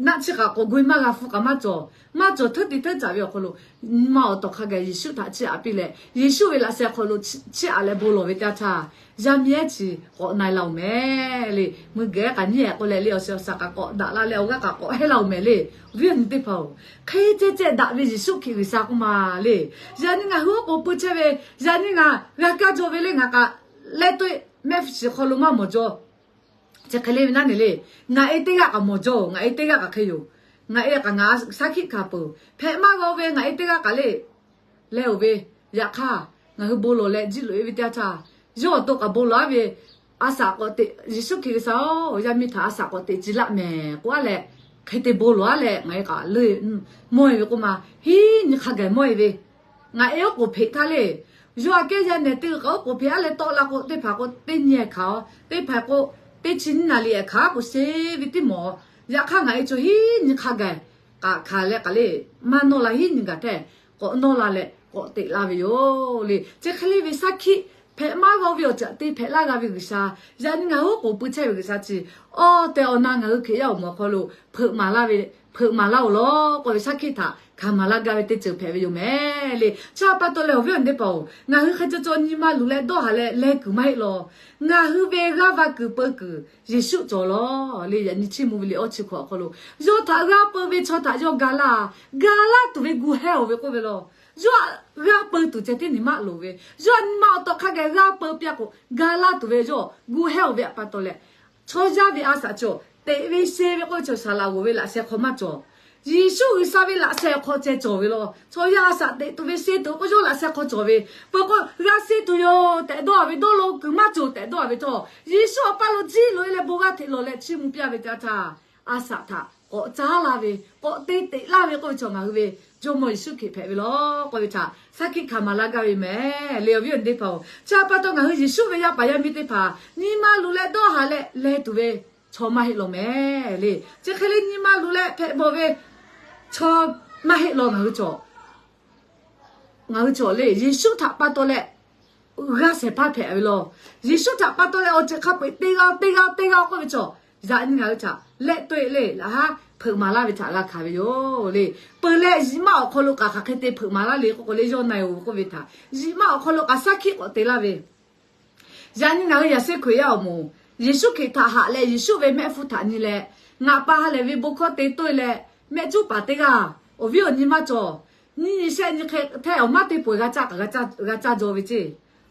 naˆ chi kaꞈ k'awꞈ gu-e maˇ g'a hpu kaꞈ maˇ cawˬ. Maˇ cawˬ hteuˉ te hteuˉ caꞈ ve awˬ hk'aw lo, nyi ma awˬ tawˬ hk'a gaˬ Yeˍsuˆ htaꞈ chiˇ aꞈ piˇ leh, Yeˍsuˆ ve laꞈ sheh hk'aw lo chiˇ aꞈ leh bon lawˬ ve teˇ yanˇ htaˇ, yaˇ miˇ ehˉ chi k'awꞈ na-e la-oˬ mehˍ le. Mui geh kaꞈ nyiˉ ehˍ k'oˆ leh le, awˬ shiˍ awˬ shaˍ kaꞈ k'awꞈ daꞈ la leh, awˬ g'aˇ kaꞈ k'awꞈ hehˇ la-oˬ mehˍ le. Awˬ viˉ awˬ nyi teˇ hpaˍ-oˬ, hk'e ceh ceh daꞈ ve Yeˍsuˆ Hkriꞈ G'uiˬsha k'oˆ ma le. Yaꞈ nyi ngaˬ hui oˉ k'oˍ pui chehˇ ve, yaꞈ nyi ngaˬ g'a kaˇ jaw ve le, ngaˬ kaꞈ leh to-e mehˆ shiˍ hk'aw lo maˇ mawˬ jaw. Chi hk'e le ve naˉ ne le, ngaˬ e teˇ g'aˇ kaꞈ mawˬ jaw, ngaˬ e teˇ g'aˇ kaꞈ hk'e yoˬ. Ngaˬ e kaꞈ ngaˬ shaˉ hkiˆ hkanˍ peuˬ. Hpehꞈ maˇ g'a-o ve ngaˬ e teˇ g'aˇ kaꞈ le leh-oˬ ve, yaꞈ hk'aˇ ngaˬ hui bon lawˬ leh jiˇ loꞈ-e ve teˇ yanˇ htaˇ, yawˇ awˬ to kaꞈ bon lawˬ-aˉ ve, a shaꞈ k'awꞈ teꞈ, Yeˍsuˆ Hkriꞈ G'uiˬsha-oˬ, yaˇ miˇ htaꞈ a shaꞈ k'awꞈ teꞈ ci laˆ mehˍ k'oˆ-a leh, hk'e te bon lawˬ-aˉ leh ngaˬ e kaꞈ le, mawˇ-e ve k'oˆ ma, hiˉ nyi hk'a gaˬ mawˇ-e ve, ngaˬ e oˉ k'oˍ hpeꞈ htaˇ le, yawˇ aꞈ kehˉ yaˇ nehˬ teˇ g'uiˬ kaꞈ oˉ k'oˍ hpeꞈ-aˉ leh tawˆ la k'o, teˇ hpaˍ k'o teˇ nyi hkanˍ-aˬ, teˇ hpaˍ k'o teˇ chi nyiˇ naˍ liꞈ hkanˍ-aˉ k'o sheˍ ve tiˉ mawˬ. Yaꞈ hk'aˇ ngaˬ e chaw hiˉ nyi hk'a gaˬ kaꞈ hkanˍ leh kaꞈ le, maˇ nawˇ la, hiˉ nyi gaˬ htehˇ k'awꞈ nawˇ la leh k'awꞈ teꞈ laˇ ve yoˬ le. Chi hk'e le ve shaˉ hkiˆ hpehꞈ maˇ g'a-o ve awˬ ceuˬ te hpehꞈ laˇ g'a ve G'uiˬsha, yaꞈ nyi ngaˬ hui oˉ k'oˍ pui chehˇ ve G'uiˬsha chi awˬ tehˬ awˬ na ngaˬ hui Hkriꞈ yaˇ awˬ moˍ awˬ hk'aw lo hpeuꞈ maˍ laˇ ve, hpeuꞈ maˍ laˇ-oˬ lawˬ k'oˆ ve shaˉ hkiˆ htaꞈ hkanˍ maˍ laˇ gaˇ ve teˇ ceuˬ hpehꞈ ve yoˬ mehˍ le. Chi pa taw leh awˬ viˉ awˬ nyi teˇ hpaˍ-oˬ, ngaˬ hui hk'e ca caw nyi ma luˬ leh dawˇ haˍ leh leh kuiˬ maˇ heˆ law. Ngaˬ hui ve g'aˇ va kuiˬ peu kuiˬ Yeˍsuˆ cawˬ law le. Yaꞈ nyi chiˇ mvuh ve liꞈ awˇ chi hkawꞈ awˬ hk'aw lo, yawˇ htaꞈ g'aˇ peu ve chaw htaꞈ yawˇ ga laˇ, ga laˇ tuˬ ve gu hehˇ-oˬ ve k'oˆ ve law. Yawˇ g'aˇ peu tuˬ ceh tiˉ nyi maˇ loˍ ve, yawˇ nyi ma awˬ tawˬ hk'a gaˬ g'aˇ peu piˇ-a k'o, ga laˇ tuˬ ve yawˇ gu hehˇ-oˬ ve pa taw leh, chaw yaˇ ve a shaꞈ cawˬ teꞈ ve sheˍ ve k'oˆ ve chaw saˍ laꞈ g'oˍ ve laꞈ sheh hk'aw maˇ cawˬ. Yeˍsuˆ G'uiˬsha ve laꞈ sheh awˬ hk'aw ceh cawˬ ve law. Chaw yaˇ a shaꞈ teꞈ tuˬ ve sheˍ tuˬ k'o, yawˇ laꞈ sheh hk'aw cawˬ ve. Peuˬ k'o g'a sheˍ tuˬ yoˬ tehꞈ dawˇ-a ve, dawˇ lo kuiˬ maˇ cawˬ tehꞈ dawˇ-a ve htawˇ, Yeˍsuˆ awˬ paˇ lo jiˇ loꞈ-e leh bon g'aˇ hteꞈ lawˬ leh chiˇ mvuh piˇ-a ve teˇ yanˇ htaˇ, a shaꞈ htaꞈ k'awꞈ caˉ laˇ ve, k'awꞈ te teꞈ laˇ ve k'oˆ ve chaw ngaˬ hui ve Jawˇmawˇ Yeˍsuˆ Hkriꞈ hpehꞈ ve law k'oˆ ve htaꞈ shaˉ hkiˆ hkanˍ maˍ laˇ gaˇ ve mehˍ le. Awˬ viˉ awˬ nyi teˇ hpaˍ-oˬ, chi pa taw ngaˬ hui Yeˍsuˆ ve yaˇ paˍ yaˇ miˇ teˇ hpaˍ nyi ma luˬ leh dawˇ haˍ leh leh tuˬ ve chaw maˇ heˆ law mehˍ le. Chi hk'e le nyi ma luˬ leh hpehꞈ bawˬ ve chaw maˇ heˆ law. Ngaˬ hui cawˬ ngaˬ hui cawˬ le, Yeˍsuˆ htaꞈ pa taw leh g'a shehˍ hpaˇ hpehꞈ ve law. Yeˍsuˆ htaꞈ pa taw leh awˬ ceuˬ hk'a peu-eˬ te g'a-o, te g'a-o, te g'a-o k'oˆ ve cawˬ, yaꞈ nyi ngaˬ hui htaꞈ leh to-e le, laꞈ haˉ hpeuꞈ maˍ laˇ ve htaꞈ g'a hkanˍ ve yoˬ le. Peuˬ leh yiꞈ maˆ awˬ hk'aw lo kaꞈ hk'aˬ hk'e te hpeuꞈ maˍ laˇ le k'oˆ k'o le, yawˇ na-e-oˬ k'oˆ ve htaꞈ yiꞈ maˆ awˬ hk'aw lo kaꞈ shaˉ hkiˆ k'awꞈ te laˇ ve, yaꞈ nyi ngaˬ hui yaꞈ shehˇ Hkriꞈ yaˇ awˬ moˍ, Yeˍsuˆ Hkriꞈ htaꞈ haꞈ leh Yeˍsuˆ ve mehˆ hpfuhˇ htaꞈ nyi leh, ngaˬ pa ha lehˬ ve bon hkawˇ te toˇ-e leh, mehˆ cuˉ paˍ teˇ g'aˇ, awˬ viˉ awˬ nyi maˇ cawˬ, nyiˇ nyi shehˆ nyi hk'e htehˇ awˬ maˇ te pawehˬ g'a caˇ kaꞈ g'a caˇ jaw ve ceˇ.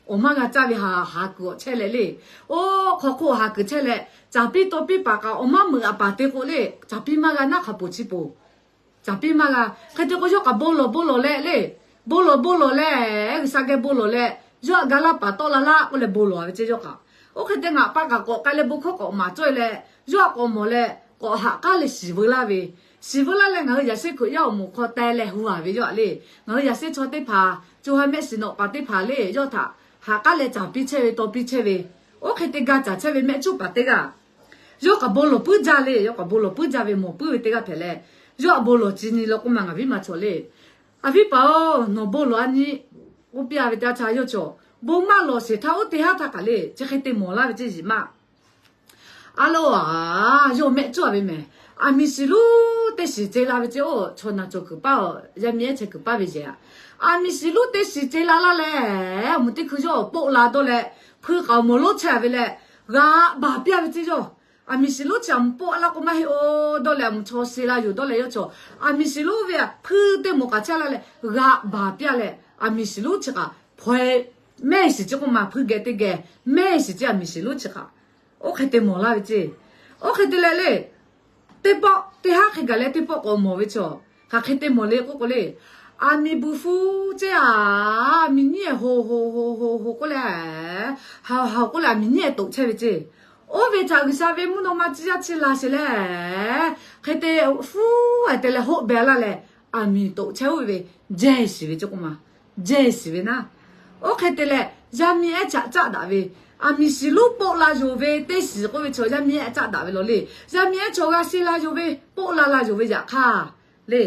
Awˬ maˇ g'a caˇ ve haˍ kuiˬ awˬ chehˇ leh le, oˇ hk'aw hk'oˆ haˍ kuiˬ chehˇ leh, caˍ piˇ taw piˇ paˍ kaꞈ awˬ maˇ meuꞈ aꞈ paˍ te k'o le, caˍ piˇ maˇ g'a naˉ hk'a poˬ chi poˬ. Caˍ piˇ maˇ g'a. Hk'e te k'o yawˇ kaꞈ bon lawˬ bon lawˬ leh le, bon lawˬ bon lawˬ leh, G'uiˬsha geh bon lawˬ leh, yawˇ htaꞈ ga laˇ paˍ tawˆ la laˇ k'oˆ leh bon lawˬ-a ve ceˇ yawˇ kaꞈ. Oˇ hk'e te ngaˬ pa kaꞈ k'awꞈ k'ai leh bon hkawˇ k'awꞈ maˍ cawˇ-e leh, yawˇ htaꞈ k'awꞈ mawˬ leh k'awꞈ haꞈ k'aˉ leh shiˍ veu laˇ ve, shiˍ veu laˇ leh ngaˬ hui yaꞈ shehˇ Hkriꞈ yaˇ awˬ moˍ hk'aw teh leh hu-a ve yawˇ htaꞈ le, ngaˬ hui yaꞈ shehˇ chaw teˇ hpaˍ, co ha mehˆ shiˍ nawꞈ paˍ teˇ hpaˍ le, yawˇ htaꞈ haꞈ k'aˉ leh caˍ piˇ chehˇ ve taw piˇ chehˇ ve, oˇ hk'e te ga caˍ chehˇ ve mehˆ cuˉ paˍ teˇ g'aˇ, yawˇ kaꞈ bon lawˬ puiˉ jaˇ le, yawˇ kaꞈ bon lawˬ puiˉ jaˇ ve mawˬ puiˉ ve teˇ g'aˇ hpehꞈ leh, yawˇ htaꞈ bon lawˬ ci nyi law k'oˆ ma ngaˬ viˉ ma cawˬ le. A viˉ paˍ-oˬ, nawˬ bon lawˬ-a nyi k'oˆ piˇ-a ve teˇ yanˇ htaˇ yawˇ cawˬ, bon maˇ lawˬ sheˍ htaˇ oˇ teˇ haˉ htaˇ kaꞈ le, chi hk'e te mawˬ laˇ ve ceˇ yiˍ maˇ. A loˬ-a, yawˇ mehˆ cuˉ-a ve mehˬ. Aˬ miˍ shiˍ lonˉ teˇ shiˍ ce la ve ceˇ-oˬ, chaw naˬ cawˬ kuiˬ paˇ-oˬ, yaˇ miˇ ehˉ chehˇ kuiˬ paˇ ve yehˬ-a. Aˬ miˍ shiˍ lonˉ teˇ shiˍ ce la laˇ leh, aˬ moˍ teˇ hkui yawˇ poˆ la dawˇ leh, hpui k'aoˍ mawˬ lonˉ chehˇ-a ve leh, g'aꞈ baˬ piˇ-a ve ceˇ yawˇ. Aˬ miˍ shiˍ lonˉ chi aˬ moˍ poˆ laˇ k'o maˇ heˆ-oˬ dawˇ leh aˬ moˍ chaw se la yoˬ dawˇ leh yawˇ cawˬ. Aˬ miˍ shiˍ lonˉ ve htaꞈ hpui teˇ moˍ k'aꞈ chehˇ laˇ leh g'aꞈ baˬ piˇ-a leh, aˬ miˍ shiˍ lonˉ chi kaꞈ hpaw-e mehˆ shiˍ ceˇ k'oˆ ma, hpui geh teˇ geh mehˆ shiˍ ceˇ aˬ miˍ shiˍ lonˉ chi kaꞈ. Oˇ hk'e te mawˬ laˇ ve ceˇ. Oˇ hk'e te leh le, teˇ pawˆ teˇ haˉ hk'e gaˬ leh teˇ pawˆ k'awꞈ mawˬ ve cawˬ. Hk'aˬ hk'e te mawˬ le k'oˆ k'o le, aˬ miˍ buˬ fu ceˇ-a, aˬ miˍ nyiˉ-ehˍ hoꞈ hoꞈ hoꞈ hoꞈ hoꞈ k'oˆ leh, haoˍ haoˍ k'oˆ leh aˬ miˍ nyiˉ-ehˍ toꞈ chehˇ ve ceˇ. Oˇ ve htaꞈ G'uiˬsha ve mvuhˇ naw ma ciˇ yaˇ chi laˬ sheˍ leh, hk'e te fuˉ-ehˍ te leh hoˆ beh laˇ leh, aˬ miˍ toꞈ chehˇ-oˆ ve, jehˇ shiˍ ve ceˇ k'oˆ ma, jehˇ shiˍ ve naˉ. Oˇ hk'e te leh, yaˇ miˇ ehˉ chaꞈ caˆ daꞈ ve, aˬ miˍ shiˍ lonˉ poˆ la yoˬ ve teˇ shiˍ k'oˆ ve chaw yaˇ miˇ ehˉ caˆ daꞈ ve law le. Yaˇ miˇ ehˉ chaw g'a se la yoˬ ve, poˆ la la yoˬ ve yaꞈ hk'aˇ le,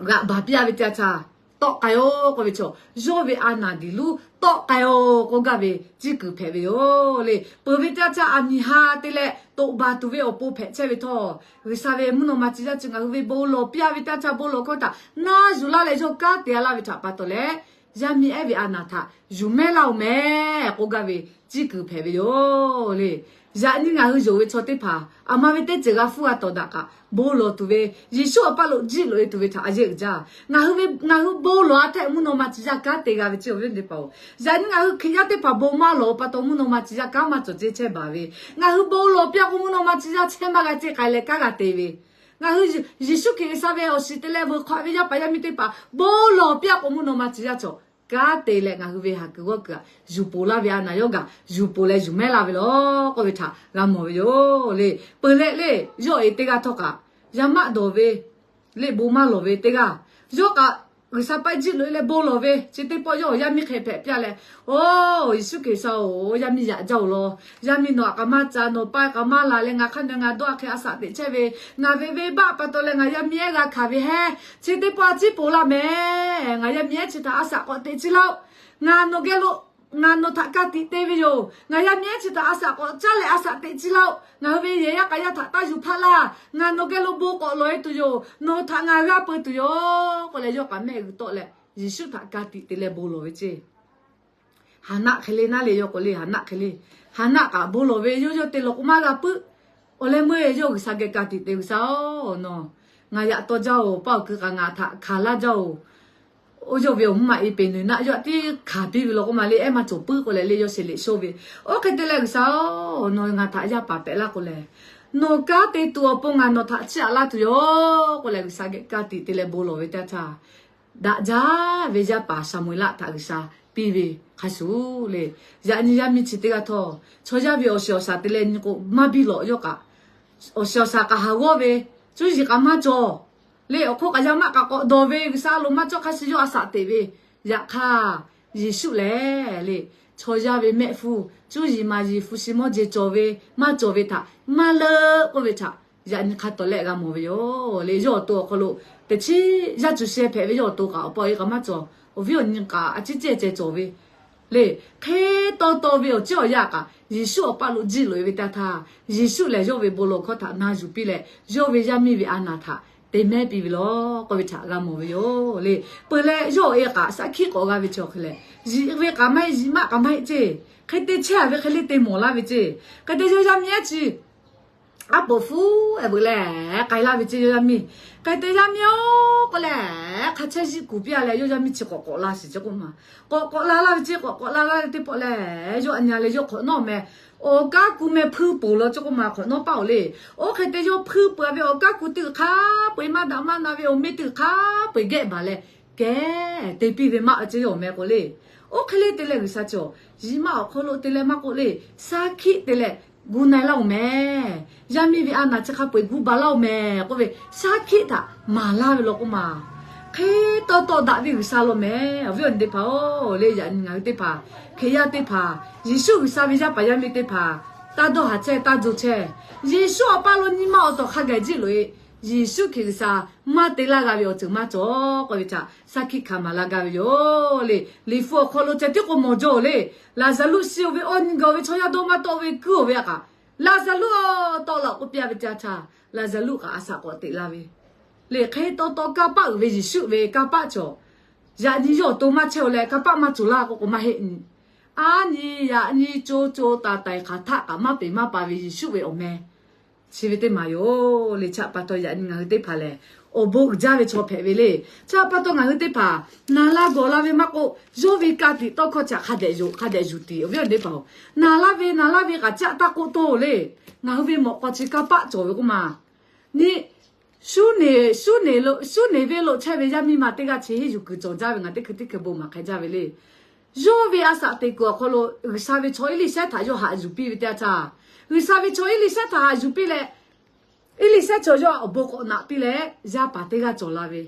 g'aꞈ baˬ piˇ-a ve teˇ yanˇ htaˇ, tawˆ k'ai-oˬ k'oˆ ve chaw, yawˇ ve a naˍ diˍ luˉ tawˆ k'ai-oˬ k'oˆ gaˇ ve ciˇ kuiˬ hpehꞈ ve yoˬ le. Peuˬ ve teˇ yanˇ htaˇ, aˬ miˍ ha te leh toꞈ baˬ tuˬ ve awˬ pon hpehꞈ chehˇ ve htawˇ, G'uiˬsha ve mvuhˇ naw ma tcuh yaˇ chi ngaˬ hui ve bon lawˬ piˇ-a ve teˇ yanˇ htaˇ, bon lawˬ hkawˇ htaꞈ na yuˬ laˇ leh yawˇ kanˉ te-a laˇ ve htaꞈ pa taw leh, yaˇ miˇ ehˉ ve a naˍ htaꞈ yuˬ mehˉ laˇ-oˬ mehˍ k'oˆ gaˇ ve ciˇ kuiˬ hpehꞈ ve yoˬ le. Yaꞈ nyi ngaˬ hui yonˍ ve chaw teˇ hpaˍ aˬ ma ve teˇ ceuˬ g'a hpuˇ g'a tawˍ daꞈ kaꞈ, bon lawˬ tuˬ ve, Yeˍsuˆ awˬ paˇ lo jiˆ loꞈ-e tuˬ ve htaꞈ a yeˇ uiˍ jaˇ. Ngaˬ hui ve, ngaˬ hui bon lawˬ-a htehꞈ mvuhˇ naw ma tcuh yaˇ kanˉ te g'a ve ceˇ, awˬ viˉ awˬ nyi teˇ hpaˍ-oˬ. Yaꞈ nyi ngaˬ hui Hkriꞈ yaˇ teˇ hpaˍ bon maˇ lawˬ-o pa taw mvuhˇ naw ma tcuh yaˇ kanˉ maˇ cawˬ ceˇ chehˇ baˬ ve, ngaˬ hui bon lawˬ piˇ-a k'o mvuhˇ naw ma tcuh yaˇ chehˇ maˇ g'a ceˇ k'ai leh kanˉ g'a te ve, ngaˬ hui Yeˍsuˆ Hkriꞈ G'uiˬsha ve awˬ shiˍ te leh veuꞈ hk'aw ve yaˇ paˍ yaˇ miˇ teˇ hpaˍ bon lawˬ piˇ-a k'o mvuhˇ naw ma tcuh yaˇ cawˬ kanˉ te leh ngaˬ hui ve haˍ kuiˬ g'awˇ kuiˬ htaꞈ yuˬ poˬ laˇ ve a naˍ yawˇ gaˬ yuˬ poˬ leh yuˬ mehˉ laˇ ve law k'oˆ ve htaꞈ g'a mawˬ ve yoˬ le. Peuˬ leh le, yawˇ-e teˇ g'aˇ htawˇ kaꞈ, yaˇ maˆ dawˬ ve le, bon maˇ lawˬ ve teˇ g'aˇ, yawˇ kaꞈ G'uiˬsha paˇ jiˆ loꞈ-e leh bon lawˬ ve chi teˇ pawˆ yawˇ yaˇ miˇ hk'e hpehꞈ piˇ-a leh, Oˬ, Yeˍsuˆ Hkriꞈ G'uiˬsha-oˬ, yaˇ miˇ yaꞈ jaˇ-oˬ law. Yaˇ miˇ nawˬ htaꞈ k'aˬ maˇ ca, nawˬ paˇ k'aˬ maˇ la leh ngaˬ hk'a nawˬ ngaˬ dawˇ a hk'e a shaꞈ teꞈ chehˇ ve, ngaˬ ve venˇbaˆ pa taw leh ngaˬ yaˇ miˇ ehˉ g'a hkanˍ ve heˉ. Chi teˇ pawˆ a ciˉ poˬ laˇ mehˍ. Ngaˬ yaˇ miˇ ehˉ chi htaꞈ a shaꞈ k'awꞈ teꞈ ciˇ laˇ-oˆ. Ngaˬ nawˬ geh lo, ngaˬ nawˬ htaꞈ ka tiꞈ te ve yoˬ. Ngaˬ yaˇ miˇ ehˉ chi htaꞈ a shaꞈ k'awꞈ caˉ leh a shaꞈ teꞈ ciˇ laˇ-oˆ. Ngaˬ hui ve yehˬ yaˇ k'a yaˇ htaꞈ taˇ yuˬ hpaˇ laˇ. Ngaˬ nawˬ geh lo bon k'awꞈ lawˬ-e tuˬ yoˬ. Nawˬ htaꞈ ngaˬ g'a peu tuˬ yoˬ k'oˆ leh yawˇ kaꞈ mehˆ g'uiˬ tawˆ leh Yeˍsuˆ htaꞈ ka tiꞈ te leh bon lawˬ ve ceˇ. Haˍnaˆ hk'e le naˉ le, yawˇ k'o le, Haˍnaˆ hk'e le. Haˍnaˆ kaꞈ bon lawˬ ve, yawˇ yawˇ te lawꞈ k'o maˇ g'a puiˉ. Awˬ leh meuˇ yawˇ G'uiˬsha geh ka tiꞈ te, G'uiˬsha-oˬ, nawˬ ngaˬ yaꞈ taw jaˇ-oˬ, paˇ awˬ kui kaꞈ ngaˬ htaꞈ hkanˍ laˇ jaˇ-oˬ. Oˇ yawˇ ve awˬ mvuhˇ maꞈ e peˬ nuˬ naˆ yawˇ htaꞈ tiˉ hkanˍ piˇ ve law k'oˆ ma le, ehˉ maˇ cawˬ puiˉ k'oˆ leh le yawˇ sheˍ leꞈ shawˇ ve. Oˇ hk'e te leh G'uiˬsha-oˬ, nawˬ ngaˬ htaꞈ yaˇ paˍ pehꞈ laˇ k'o leh, nawˬ kanˉ te tuˬ awˬ pon ngaˬ nawˬ htaꞈ chiˇ aꞈ laˇ tuˬ yoˬ k'oˆ leh G'uiˬsha geh ka tiꞈ te leh bon lawˬ ve teˇ yanˇ htaˇ, daꞈ jaˇ ve yaˇ paˍ Saˍmo-eˍlaˆ htaꞈ G'uiˬsha piˇ ve hk'a shuˍ le. Yaꞈ nyi yaˇ miˇ chi teˇ g'aˇ htawˇ, chaw yaˇ ve awˬ shiˍ awˬ shaˍ te leh nyi k'o maˇ biˇ lawꞈ yawˇ kaꞈ, awˬ shiˍ awˬ shaˍ kaꞈ haˍ g'awˇ ve, cuˇ yiˍ kaꞈ maˇ cawˬ le, awˬ hk'oˆ kaꞈ yaˇ maˆ kaꞈ k'awꞈ dawˬ ve, G'uiˬsha a loˍ maˇ cawˇ hk'a shuˍ yawˇ a shaꞈ teꞈ ve. Yaꞈ hk'aˇ, Yeˍsuˆ lehˬ le, chaw yaˇ ve mehˆ hpfuhˇ cuˇ yiˍ maˍ yiˍ hpu shi mawˇ jeˬ cawˬ ve maˇ cawˬ ve htaꞈ maˇ leuˆ k'oˆ ve htaꞈ yaꞈ nyi hk'a tawˍ lehˆ g'a mawˬ ve yoˬ le. Yawˇ awˬ to awˬ hk'aw lo teꞈ chiˉ yaˇ cuˬ sheh hpehꞈ ve, yawˇ awˬ to kaꞈ awˬ pa awˬ e kaꞈ maˇ cawˬ, awˬ viˉ awˬ nyi kaꞈ a ciˉ cehˇ ceh cawˬ ve le. Hk'e taw taw ve awˬ ciˉ awˬ yanˇ kaꞈ Yeˍsuˆ awˬ paˇ lo jiˆ loꞈ-e ve teˇ yanˇ htaˇ, Yeˍsuˆ lehˬ yawˇ ve bon lawˬ hkawˇ htaꞈ na yuˬ piˇ leh, yawˇ ve yaˇ miˇ ve a naˍ htaꞈ te mehˉ piˇ ve law k'oˆ ve htaꞈ g'a mawˬ ve yoˬ le. Peuˬ leh yawˇ awˬ e kaꞈ shaˉ hkiˆ k'awꞈ g'a ve chaw hk'e leh, yiꞈ ve kaꞈ maˇ heˆ, yiꞈ maˆ kaꞈ maˇ heˆ ceˇ. Hk'e te chehˇ-a ve hk'e le te mawˬ laˇ ve ceˇ. Hk'e te yawˇ yaˇ miˇ ehˉ chi aˉ poꞈ hpu-e veuꞈ leh k'ai laˇ ve ceˇ yawˇ yaˇ miˇ. Hk'e te yaˇ miˇ-oˬ k'oˆ leh, hk'a chehˇ ziˆ kuˬ piˇ-a leh yawˇ yaˇ miˇ chi k'awꞈ k'awꞈ la shiˍ ceˇ k'oˆ ma. K'awꞈ k'awꞈ la laˇ ve ceˇ, k'awꞈ k'awꞈ la laˇ ve teˇ pawˆ lehˬ, yawˇ a nyi leh yawˇ hk'awꞈ nawˉ meh, awˬ kaˉ ku meh hpui poˬ law ceˇ k'oˆ ma, hk'awꞈ nawˉ paˇ-oˬ le. Oˇ hk'e te yawˇ hpui peuˬ-a ve awˬ kaˉ ku teˇ hk'a peu-eˬ maˇ daꞈ maˇ na ve awˬ meh teˇ hk'a peu-eˬ gehˆ baˬ leh kehˬ te piˇ ve maˇ ceˇ yawˇ awˬ meh k'o le. Oˇ hk'e le te leh G'uiˬsha cawˬ, yiꞈ maˆ awˬ hk'aw lo te leh maˇ k'oˆ le, shaˉ hkiˆ te leh gu na-e laˇ-oˬ meh. Yaˇ miˇ ve a naˍ chi hk'a peu-eˬ gu baˬ laˇ-oˬ meh k'oˆ ve, shaˉ hkiˆ htaꞈ maˍ laˇ ve law k'oˆ ma. Hk'e taw taw daꞈ ve G'uiˬsha law meh. Awˬ viˉ awˬ nyi teˇ hpaˍ-oˬ le, yaꞈ nyi ngaˬ hui teˇ hpaˍ, Hkriꞈ yaˇ teˇ hpaˍ, Yeˍsuˆ G'uiˬsha ve yaˇ paˍ yaˇ miˇ teˇ hpaˍ, taˇ dawˇ haˍ chehˇ, taˇ jo chehˇ. Yeˍsuˆ awˬ paˇ lo nyi ma awˬ tawˍ hk'a gaˬ jiˆ loꞈ-e. Yeˍsuˆ Hkriꞈ G'uiˬsha maˇ te laˇ g'a ve awˬ ceuˬ maˇ cawˬ k'oˆ ve htaꞈ shaˉ hkiˆ hkanˍ maˍ laˇ gaˇ ve yoˬ le. Liꞈ hpu awˬ hk'aw lo ceh tiˉ k'o mawˬ jaw-oˬ le. Laˍzaˍruˆ shiˍ-oˬ ve awˬ nyi gaˬ-oˬ ve chaw yaˇ dawˇ maˇ tawˆ ve kuiˉ-oˬ ve a kaꞈ, Laˍzaˍruˆ-oˬ, tawˆ la k'oˆ piˇ-a ve teˇ yanˇ htaˇ, Laˍzaˍruˆ kaꞈ a shaꞈ k'awꞈ teꞈ la ve le. Hk'e taw taw kanˇ paˆ uiˍ ve Yeˍsuˆ ve kanˇ paˆ cawˬ. Yaꞈ nyi yawˇ awˬ to maˇ chehˇ-oˬ leh kanˇ paˆ maˇ cawˬ laˇ k'oˆ k'o maˇ heˆ. Aˉ nyi yaꞈ nyi co co taiˍ taiˍ hk'aˬ htaˆ kaꞈ maˇ peˬ maˇ pa ve Yeˍsuˆ ve awˬ meh chi ve teˇ maˬ yoˬ le. Chi htaꞈ pa taw yaꞈ nyi ngaˬ hui teˇ hpaˍ lehˬ, awˬ bon uiˍ jaˇ ve chaw hpehꞈ ve le. Chi htaꞈ pa taw ngaˬ hui teˇ hpaˍ naˍ la gawˬ la ve maˇ k'oˆ, yawˇ ve ka tiꞈ tawˇ hkawˇ chi htaꞈ hk'a dehꞈ yuˬ, hk'a dehꞈ yuˬ tiˍ, awˬ viˉ awˬ nyi teˇ hpaˍ-oˬ. Naˍ laˇ ve, naˍ laˇ ve kaꞈ caˆ taˇ k'oˆ toˇ le. Ngaˬ hui ve mawꞈ k'aw chi kanˇ paˆ cawˬ ve k'oˆ ma. Ni, Suˉneˍ, Suˉneˍ lo, Suˉneˍ venˇ lo chehˇ ve yaˇ miˇ ma teˇ g'aˇ chi henˇ yuˬ kuiˬ cawˬ jaˇ ve ngaˬ teˇ hkui teˇ hkui bon maˍ hk'a jaˇ ve le. Yawˇ ve a shaꞈ teꞈ kuiˬ awˬ hk'aw lo G'uiˬsha ve chaw Eˇliˇsehˇ htaꞈ yawˇ haꞈ yuˬ piˇ ve teˇ yanˇ htaˇ, G'uiˬsha ve chaw Eˇliˇsehˇ htaꞈ haꞈ yuˬ piˇ leh, Eˇliˇsehˇ chaw yawˇ awˬ bon k'awꞈ naꞈ piˇ leh, yaˇ paˍ teˇ g'aˇ cawˬ la ve,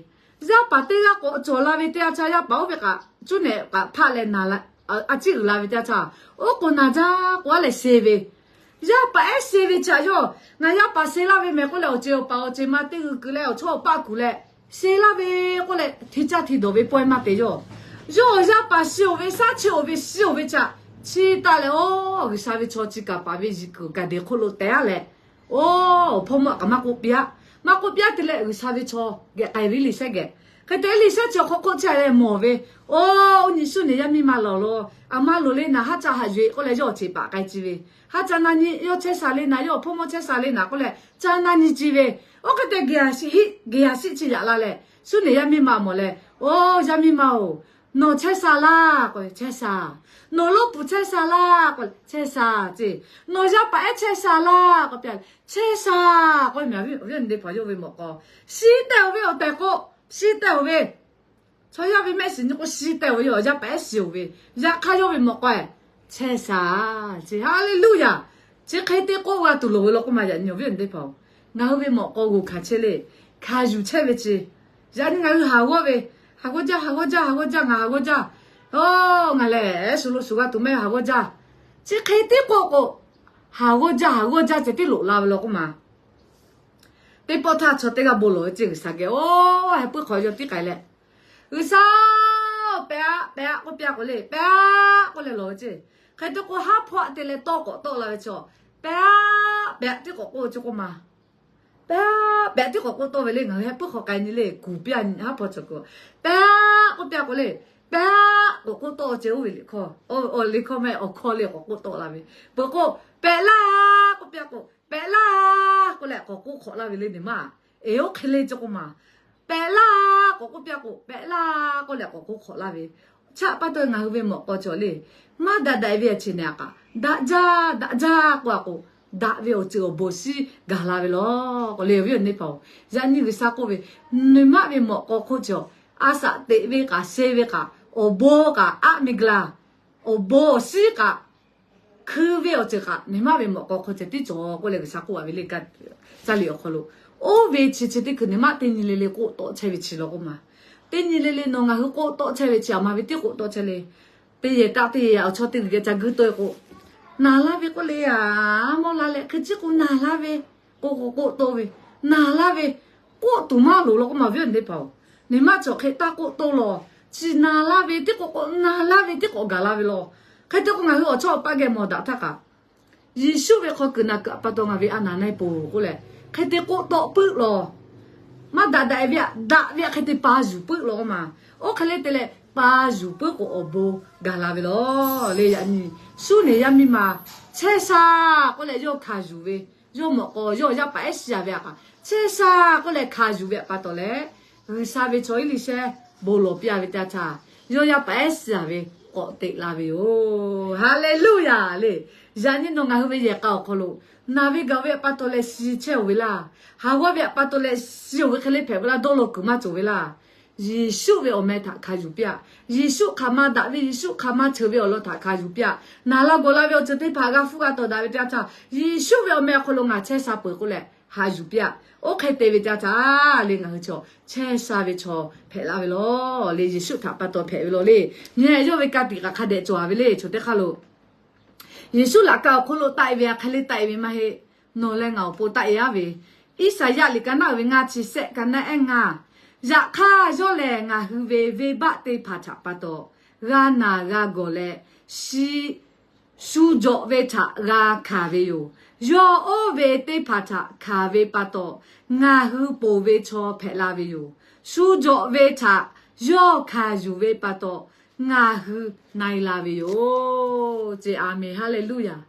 yaˇ paˍ teˇ g'aˇ k'awꞈ cawˬ la ve teˇ yanˇ htaˇ, yaˇ paˍ oˇ ve kaꞈ cuˇ nehˬ kaꞈ hpaˆ leh a ciˉ uiˍ la ve teˇ yanˇ htaˇ, oˉ k'oˍ naˍ jaˇ k'oˆ-a leh se ve, yaˇ paˍ ehˉ se ve chi htaꞈ yawˇ, ngaˬ yaˇ paˍ se laˇ ve mehˬ k'oˆ leh awˬ ceuˬ awˬ paˍ awˬ ceuˬ ma teˇ g'uiˬ kuiˬ leh awˬ chawˇ awˬ paˆ kuˬ leh Shiˍ laˇ ve k'oˆ leh, hti caˇ hti dawˬ ve pawehˇ maˇ te yaˇ. Yawˇ awˬ yaˇ paˍ shiˍ-oˬ ve, shaˉ cheˆ-oˬ ve shiˍ-oˬ ve htaꞈ chiˇ taˆ leh, oˇ G'uiˬsha ve chaw chi kaˍ paˍ ve yiˬ kuiˬ kaˍ deˬ hk'oˆ lo tehꞈ-a leh, oˇ awˬ hpawˇ mawˇ kaꞈ maˇ k'oˆ piˇ-aˆ. Maˇ k'oˆ piˇ-aˆ te leh, G'uiˬsha ve chaw geh k'ai ve Liꞈ shehˉ geh hk'e te, Liꞈ shehˉ chi awˬ hk'aw hk'oˆ chehˇ leh mawˬ ve, oˇ nyi shuˉ nehˬ yaˇ miˇ ma lawˬ lo, aˬ ma loˍ le naˍ, haˉ ca haꞈ yuˬ-eˬ k'oˆ leh, yawˇ awˬ ceˬ paˍ k'ai ci ve. Haˉ ca na nyi, yawˇ chehˇ sha le naˍ, yawˇ awˬ hpawˇ mawˇ chehˇ sha le naˍ k'oˆ leh, ca na nyi ci ve. Oˇ hk'e te, geh haꞈ shiˆ hiˆ, geh haꞈ shiˆ chi yaꞈ la leh, shuˉ nehˬ yaˇ miˇ ma mawˬ leh, Oˇ yaˇ miˇ ma-oˬ, nawˬ chehˇ sha laˇ k'o, chehˇ sha. Nawˬ lawˇ puˍ chehˇ sha laˇ k'o, chehˇ sha ceˇ. Nawˬ yaˇ paˍ ehˉ chehˇ sha laˇ k'o, chehˇ sha k'o, awˬ viˉ awˬ nyi teˇ hpaˍ, yawˇ ve mawꞈ k'aw shiˍ tehꞈ-oˬ ve awˬ tehˬ k'o, shiˍ tehꞈ-oˬ ve, chaw yaˇ ve mehˆ shiˍ nyi k'o, shiˍ tehꞈ-oˬ ve, awˬ yaˇ paˍ ehˉ shiˍ-oˬ ve, yaꞈ hk'aˇ yawˇ ve mawꞈ k'aw chehˇ sha ceˇ. Haˍleˍluˆyaˍ. Chi hk'e te k'oˆ g'a tuˬ loˍ ve law k'oˆ ma, yaꞈ nyi awˬ viˉ awˬ nyi teˇ hpaˍ-oˬ, ngaˬ hui ve mawꞈ k'aw g'oˬ hkanˍ chehˇ le. Hkanˍ yuˬ chehˇ ve chi, yaꞈ nyi ngaˬ hui haˍ g'awˇ ve, haˍ g'awˇ jaˇ, haˍ g'awˇ jaˇ, haˍ g'awˇ jaˇ, ngaˬ haˍ g'awˇ jaˇ. Oˇ, ngaˬ lehˬ shu lo shu g'a tuˬ mehˆ haˍ g'awˇ jaˇ. Chi hk'e te k'oˆ k'o, haˍ g'awˇ jaˇ, haˍ g'awˇ jaˇ ceh tiˉ loꞈ la ve law k'oˆ ma. Teˇ pawˆ htaˇ chaw teˇ g'aˇ bon lawˬ ve ceˇ, G'uiˬsha geh, oˇ, heh puiˉ hk'aw yawˇ tiˉ k'ai leh, G'uiˬsha-oˬ, pehˬ-aˆ, pehˬ-aˆ k'oˆ piˇ-a k'o le, pehˬ-aˆ k'oˆ leh lawˬ ve ceˇ. Hk'e te k'o, haˉ hpawˇ-aˆ te leh tawˇ k'awꞈ tawˆ la ve chaw, pehˬ-aˆ, pehˬ-aˆ tiˉ k'awꞈ k'oˆ ve ceˇ k'oˆ ma. Pehˬ-aˆ, pehˬ-aˆ tiˉ k'awꞈ k'oˆ tawˆ ve le. Ngaˬ hui heh puiˉ hk'aw k'ai nyi le, kuˬ piˇ-a nyi haˉ hpawˇ chaw kuˬ, pehˬ-aˆ k'oˆ piˇ-a k'o le, pehˬ-aˆ k'awꞈ k'oˆ tawˆ ceˇ. Oˇ ve liꞈ hkawˇ, oˇ liꞈ hkawˇ mehˆ awˬ hkawˇ le k'awꞈ k'oˆ tawˆ la ve. Peuˬ k'o, pehˬ laˇ k'oˆ piˇ-a k'o, pehˬ laˇ k'oˆ leh k'awꞈ k'oˆ hk'awꞈ laˇ ve le. Nehˬ maˇ, eˬ, oˇ hk'e le ceˇ k'oˆ ma. Pehˬ laˇ k'awꞈ k'oˆ piˇ-a k'o, pehˬ laˇ k'oˆ leh k'awꞈ k'oˆ hk'awꞈ laˇ ve. Chi pa taw ngaˬ hui ve mawꞈ k'aw cawˬ le, maˇ daꞈ daꞈ ve awˬ ceuˬ nehˬ a kaꞈ, daꞈ jaˇ, daꞈ jaˇ k'oˆ-a k'o, daꞈ ve awˬ ceuˬ awˬ bon shiˉ gaˬ la ve law k'o le, awˬ viˉ awˬ nyi teˇ hpaˍ-oˬ, yaꞈ nyi G'uiˬsha k'oˆ ve, nehˬ maˇ ve mawꞈ k'aw hk'oˆ cawˬ, a shaꞈ teꞈ ve kaꞈ, sheh ve kaꞈ, awˬ bon kaꞈ, aˉ miˬ gaˬ la, awˬ bon awˬ shiˉ kaꞈ, hkui ve awˬ ceuˬ kaꞈ, nehˬ maˇ ve mawꞈ k'aw hk'aw ceh tiˉ cawˬ k'oˆ leh G'uiˬsha k'oˆ-a ve le. Caˇ liꞈ awˬ hk'aw lo, oˇ ve chi chi teˇ hkui nehˬ maˇ teˇ nyi le le k'oˆ tawˆ chehˇ ve chi law k'oˆ ma. Teˇ nyi le le nawˬ ngaˬ hui k'oˆ tawˆ chehˇ ve chi aˬ ma ve tiˉ k'oˆ tawˆ chehˇ le. Teˇ yehˬ taˆ teˇ yehˬ awˬ chawˇ teˇ g'uiˬ geh ca guiˇ tawˆ-e k'o, naˬ laˇ ve k'oˆ le, a, mawˇ la leh hk'e chi k'o naˬ laˇ ve, k'oˆ k'oˆ k'oˆ tawˆ ve, naˬ laˇ ve, k'oˆ tuˬ maˇ loˍ law k'oˆ ma, awˬ viˉ awˬ nyi teˇ hpaˍ-oˬ. Nehˬ maˇ cawˬ hk'e taˇ k'oˆ tawˆ law, chi naˬ laˇ ve tiˉ k'oˆ k'o, naˬ laˇ ve tiˉ k'awꞈ gaˬ la ve law. Hk'e te k'o ngaˬ hui awˬ chawˇ awˬ paˇ geh mawˬ daꞈ htaˇ kaꞈ, Yeˍsuˆ ve hk'aw kuiˬ naˬ kuiˬ a pa taw ngaˬ ve a naˬ na-e poˬ k'oˆ leh, hk'e te k'oˆ tawˆ puiˉ law. Maˇ daꞈ daꞈ-e ve htaꞈ daꞈ ve htaꞈ hk'e te pa yuˬ puiˉ law k'oˆ ma. Oˇ hk'e le te leh pa yuˬ puiˉ k'o awˬ bon gaˬ la ve law. Le yaꞈ nyi shuˉ nehˬ yaˇ miˇ ma chehˇ sha k'oˆ leh yawˇ hkanˍ yuˬ ve, yawˇ mawꞈ k'aw yawˇ yaˇ paˍ ehˉ shiˍ-a ve a kaꞈ, chehˇ sha k'oˆ leh hkanˍ yuˬ ve htaꞈ pa taw leh, G'uiˬsha ve chaw Eˇliˇshehˇ bon lawˬ piˇ-a ve teˇ yanˇ htaˇ, yawˇ yaˇ paˍ ehˉ shiˍ-a ve k'awꞈ teꞈ la ve yoˬ. Haˍleˍluˆyaˍ le. Yaꞈ nyi nawˬ ngaˬ hui ve yehˬ k'a awˬ hk'aw lo, naˬ ve gaˬ ve htaꞈ pa taw leh shiˍ chehˇ-oˬ ve laˇ. Haˍ g'awˇ ve htaꞈ pa taw leh shiˍ-oˬ ve hk'e le hpehꞈ ve laˇ, dawˇ law kuiˬ maˇ cawˬ ve laˇ. Yeˍsuˆ ve awˬ meh htaꞈ hkanˍ yuˬ piˇ-a. Yeˍsuˆ hk'aˬ ma daꞈ ve, Yeˍsuˆ hk'aˬ ma ceuˬ ve awˬ lawn htaꞈ hkanˍ yuˬ piˇ-a. Naˬ la gawˬ la ve awˬ ceuˬ teˇ hpaˍ g'a hpfuhˇ g'a tawˍ daꞈ ve teˇ yanˇ htaˇ, Yeˍsuˆ ve awˬ meh awˬ hk'aw lo ngaˬ chehˇ sha peuˬ k'oˆ leh haꞈ yuˬ piˇ-a. Oˇ hk'e te ve teˇ yanˇ htaˇ le ngaˬ hui chaw chehˇ sha ve chaw hpehꞈ la ve law. Le Yeˍsuˆ htaꞈ pa taw hpehꞈ ve law le. Nyi yawˇ ve ka tiꞈ kaꞈ hk'a dehꞈ cawˬ-a ve le. Chaw teˇ hk'aˇ lo Yeˍsuˆ laꞈ ka awˬ hk'oˆ lo taˆ-e ve a hk'e le taˆ-e ve maˇ heˆ. Nawˬ leh ngaˬ awˬ pon taˆ-e-a ve, Iˉsaˍyaˆ liꞈ ka naˆ uiˍ ve ngaˇ chi sehˆ ka naˆ ehˉ ngaˇ. Yaꞈ hk'aˇ yawˇ lehˬ ngaˬ hui ve venˇbaˆ teˇ hpaˍ htaꞈ pa taw g'a naˬ g'a gawˬ leh, shi shu jawꞈ ve htaꞈ g'a hkanˍ ve yoˬ. Yawˇ oˇ ve teˇ hpaˍ htaꞈ hkanˍ ve pa taw, ngaˬ hui ponˬ ve chaw hpehꞈ la ve yoˬ. Shu jawꞈ ve htaꞈ yawˇ hkanˍ yuˬ ve pa taw, ngaˬ hui na-e la ve yoˬ. Ceˇ, aˍmenˍ, Haˍleˍluˆyaˍ.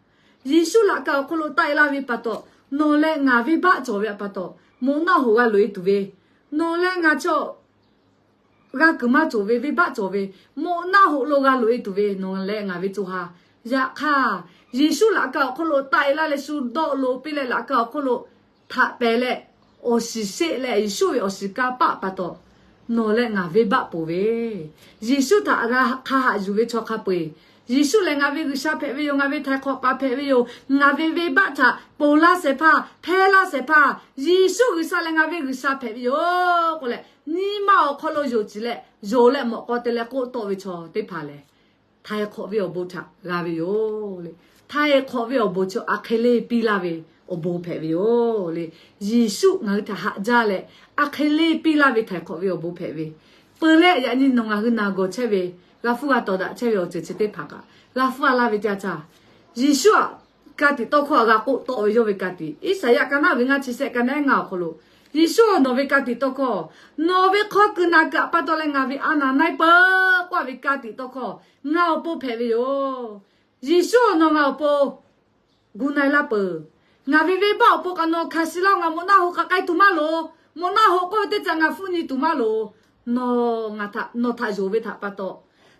Yeˍsuˆ laꞈ ka awˬ hk'oˆ lo taˆ-e laˇ ve pa taw, nawˬ leh ngaˬ venˇbaˆ cawˬ ve htaꞈ pa taw, moꞈ naˆ hoꞈ g'a loꞈ-e tuˬ ve, nawˬ leh ngaˬ chaw g'a kuiˬ maˇ cawˬ ve, venˇbaˆ cawˬ ve, moꞈ naˆ hoꞈ lo g'a loꞈ-e tuˬ ve nawˬ leh ngaˬ ve co ha. Yaꞈ hk'aˇ, Yeˍsuˆ laꞈ ka awˬ hk'oˆ lo taˆ-e laˇ leh shu dawˆ lo piˇ leh laꞈ ka awˬ hk'oˆ lo htaꞈ pehˍ leh, awˬ shiˍ sheˆ leh Yeˍsuˆ ve awˬ shiˍ ka paˆ pa taw, nawˬ leh ngaˬ venˇbaˆ ponˬ ve, Yeˍsuˆ htaꞈ g'a hk'a haꞈ yuˬ ve chaw hk'a peu-eˬ, Yeˍsuˆ lehˬ ngaˬ ve G'uiˬsha hpehꞈ ve yoˬ, ngaˬ ve htaiˍ hk'awꞈ k'aꞈ hpehꞈ ve yoˬ, ngaˬ ve venˇbaˆ htaꞈ ponˬ laˇ shehˍ hpaˇ, hpehˇ laˇ shehˍ hpaˇ, Yeˍsuˆ G'uiˬsha lehˬ ngaˬ ve G'uiˬsha hpehꞈ ve yoˬ k'oˆ leh, nyi ma awˬ hk'aw lo yonˍ ciˍ leh, yonˍ leh mawꞈ k'aw te leh k'oˆ tawˆ ve chaw teˇ hpaˍ lehˬ, htaiˍ hk'awꞈ ve awˬ bon htaꞈ g'a ve yoˬ le. Htaiˍ hk'awꞈ ve awˬ bon chi a hk'e le piˇ laˇ ve awˬ bon hpehꞈ ve yoˬ le. Yeˍsuˆ ngaˬ hui htaꞈ haꞈ jaˇ leh, a hk'e le piˇ laˇ ve htaiˍ hk'awꞈ ve awˬ bon hpehꞈ ve, peuˬ leh yaꞈ nyi nawˬ ngaˬ hui naˬ gawˬ chehˇ ve, g'a hpuˇ g'a tawˍ daꞈ chehˇ ve awˬ ceuˬ chi teˇ hpaˍ kaꞈ g'a hpuˇ a laˇ ve teˇ yanˇ htaˇ, Yeˍsuˆ aꞈ ka tiꞈ tawˇ hkawˇ a g'a k'oˆ tawˆ ve yawˇ ve ka tiꞈ, Iˉsaˍyaˆ ka naˉ ve ngaˇ chi shehˆ ka naˉ ngaˇ awˬ hk'aw lo, Yeˍsuˆ nawˬ ve ka tiꞈ tawˇ hkawˇ, nawˬ ve hk'aw kuiˬ naˬ kuiˬ aꞈ pa taw leh ngaˬ ve a naˍ na-e peuˬ k'oˆ ve ka tiꞈ tawˇ hkawˇ ngaˬ awˬ pon hpehꞈ ve yoˬ. Yeˍsuˆ nawˬ ngaˬ awˬ pon gu na-e laˇ peuˬ. Ngaˬ ve venˇbaˆ awˬ pon kaꞈ nawˬ hkanˍ shiˍ laˇ. Ngaˬ mawꞈ naˆ hoꞈ k'aꞈ k'ai tuˬ maˇ loˍ. Mawꞈ naˆ hoꞈ k'oˆ ve teˇ caꞈ ngaˬ hpfuhˇ nyi tuˬ maˇ loˍ. Nawˬ htaꞈ, nawˬ htaꞈ yonˍ ve htaꞈ pa taw,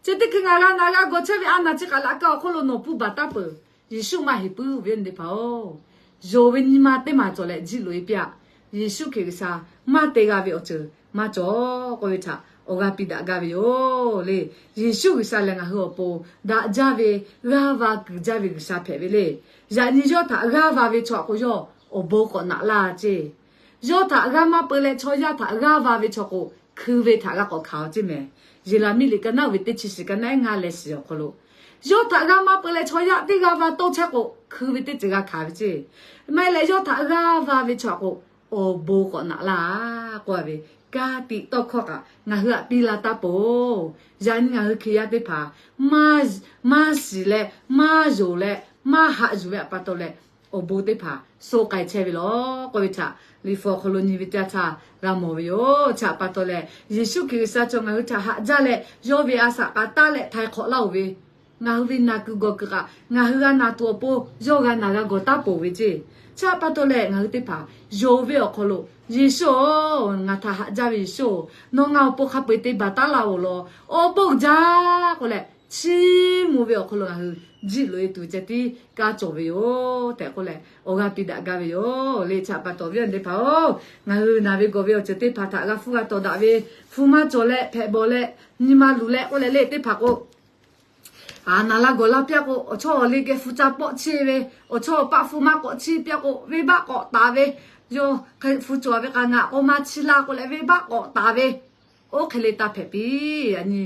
chi teˇ hkui ngaˬ g'a naˬ g'a gawˬ chehˇ ve a naˍ chi kaꞈ laꞈ ka awˬ hk'oˆ lo nawˬ pun baˬ taˉ peuˬ. Yeˍsuˆ maˇ heˍ puiˉ ve teˇ hpaˍ-oˬ, yonˍ ve nyi ma teˇ maˬ cawˬ leh jiˆ loꞈ-e piˇ-aˆ. Yeˍsuˆ Hkriꞈ G'uiˬsha maˇ te g'a ve awˬ ceuˬ maˇ cawˬ k'oˆ ve htaꞈ awˬ g'aˇ piˇ daꞈ gaˇ ve yoˬ le. Yeˍsuˆ G'uiˬsha lehˬ ngaˬ hui awˬ pon daꞈ jaˇ ve, g'aˇ va kuiˬ jaˇ ve G'uiˬsha hpehꞈ ve le. Yaꞈ nyi yawˇ htaꞈ g'aˇ va ve chaw htaꞈ k'o yawˇ awˬ bon k'awꞈ naꞈ laˇ ceˇ. Yawˇ htaꞈ g'aˇ maˇ peu leh chaw yaˇ htaꞈ g'aˇ va ve chaw k'o, hkui ve htaꞈ g'a k'awꞈ hkanˍ-aˬ ceˇ mehˍ. Yeˍraˍmiˆ liꞈ ka naˉ ve teˇ chi shiˍ ka naˉ ngaˇ leh shiˍ awˬ hk'aw lo, yawˇ htaꞈ g'aˇ maˇ peu leh chaw yaˇ teˇ g'aˇ va tawˇ chehˇ k'o, hkui ve teˇ ceuˬ g'a hkanˍ ve ceˇ. Maˇ heˆ leh yawˇ htaꞈ g'aˇ va ve chaw htaꞈ k'o, awˬ bon k'awꞈ naꞈ laˇ k'oˆ ve ka tiꞈ tawˇ hkawˇ kaꞈ ngaˬ hui htaꞈ piˇ la taˇ peuˬ-oˬ. Yaꞈ nyi ngaˬ hui Hkriꞈ yaˇ teˇ hpaˍ maˇ shiˍ leh, maˇ yonˍ leh, maˇ haꞈ yuˬ ve htaꞈ pa taw leh, awˬ bon teˇ hpaˍ suh k'ai chehˇ ve yoˬ k'oˆ ve htaꞈ Liꞈ hpu awˬ hk'aw lo nyi ve teˇ yanˇ htaˇ g'a mawˬ ve yoˬ. Chi htaꞈ pa taw leh, Yeˍsuˆ Hkriꞈ G'uiˬsha chaw ngaˬ hui htaꞈ haꞈ jaˇ leh, yawˇ ve a shaꞈ k'a taˉ leh htaiˍ hk'awꞈ laˇ-oˬ ve, ngaˬ hui ve naˬ kuiˬ gawˬ kuiˬ kaꞈ ngaˬ hui g'a naˬ tuˬ awˬ pon yawˇ g'a naˬ g'a gawˬ taˉ peuˬ ve ceˇ. Chi htaꞈ pa taw leh ngaˬ hui teˇ hpaˍ yonˍ ve awˬ hk'aw lo, Yeˍsuˆ-oˬ, ngaˬ htaꞈ haꞈ jaˇ ve Yeˍsuˆ-oˬ, nawˬ ngaˬ awˬ pon hk'a peu-eˬ te baˬ taˉ laˇ-oˬ law. Awˬ bon jaˇ k'oˆ leh, chiˇ mvuh ve awˬ hk'aw lo ngaˬ hui jiˆ loꞈ-e tuˬ ceh tiˉ kaˇ cawˬ ve yoˬ tehꞈ k'oˆ leh, awˬ g'aˇ piˇ daꞈ gaˇ ve yoˬ le. Chi htaꞈ pa taw, awˬ viˉ awˬ nyi teˇ hpaˍ-oˬ, ngaˬ hui naˬ ve gawˬ ve awˬ ceuˬ teˇ hpaˍ htaꞈ g'a hpuˇ g'a tawˍ daꞈ ve, hpu maˇ cawˬ leh hpehꞈ bawˬ leh nyi ma luˬ leh k'oˆ leh le teˇ hpaˍ k'o, a, naˬ la gawˬ la piˇ-a k'o, awˬ chawˇ awˬ le geh hpu ca pawˆ chiˇ ve, awˬ chawˇ awˬ paˆ hpu maˇ k'awꞈ chiˇ piˇ-a k'o, venˇbaˆ k'awꞈ taˍ ve, yawˇ hpu cawˬ ve k'a ngaˬ k'awꞈ maˇ chiˇ laˇ k'oˆ leh venˇbaˆ k'awꞈ taˍ ve, oˇ hk'e le taˇ hpehꞈ piˇ. Yaꞈ nyi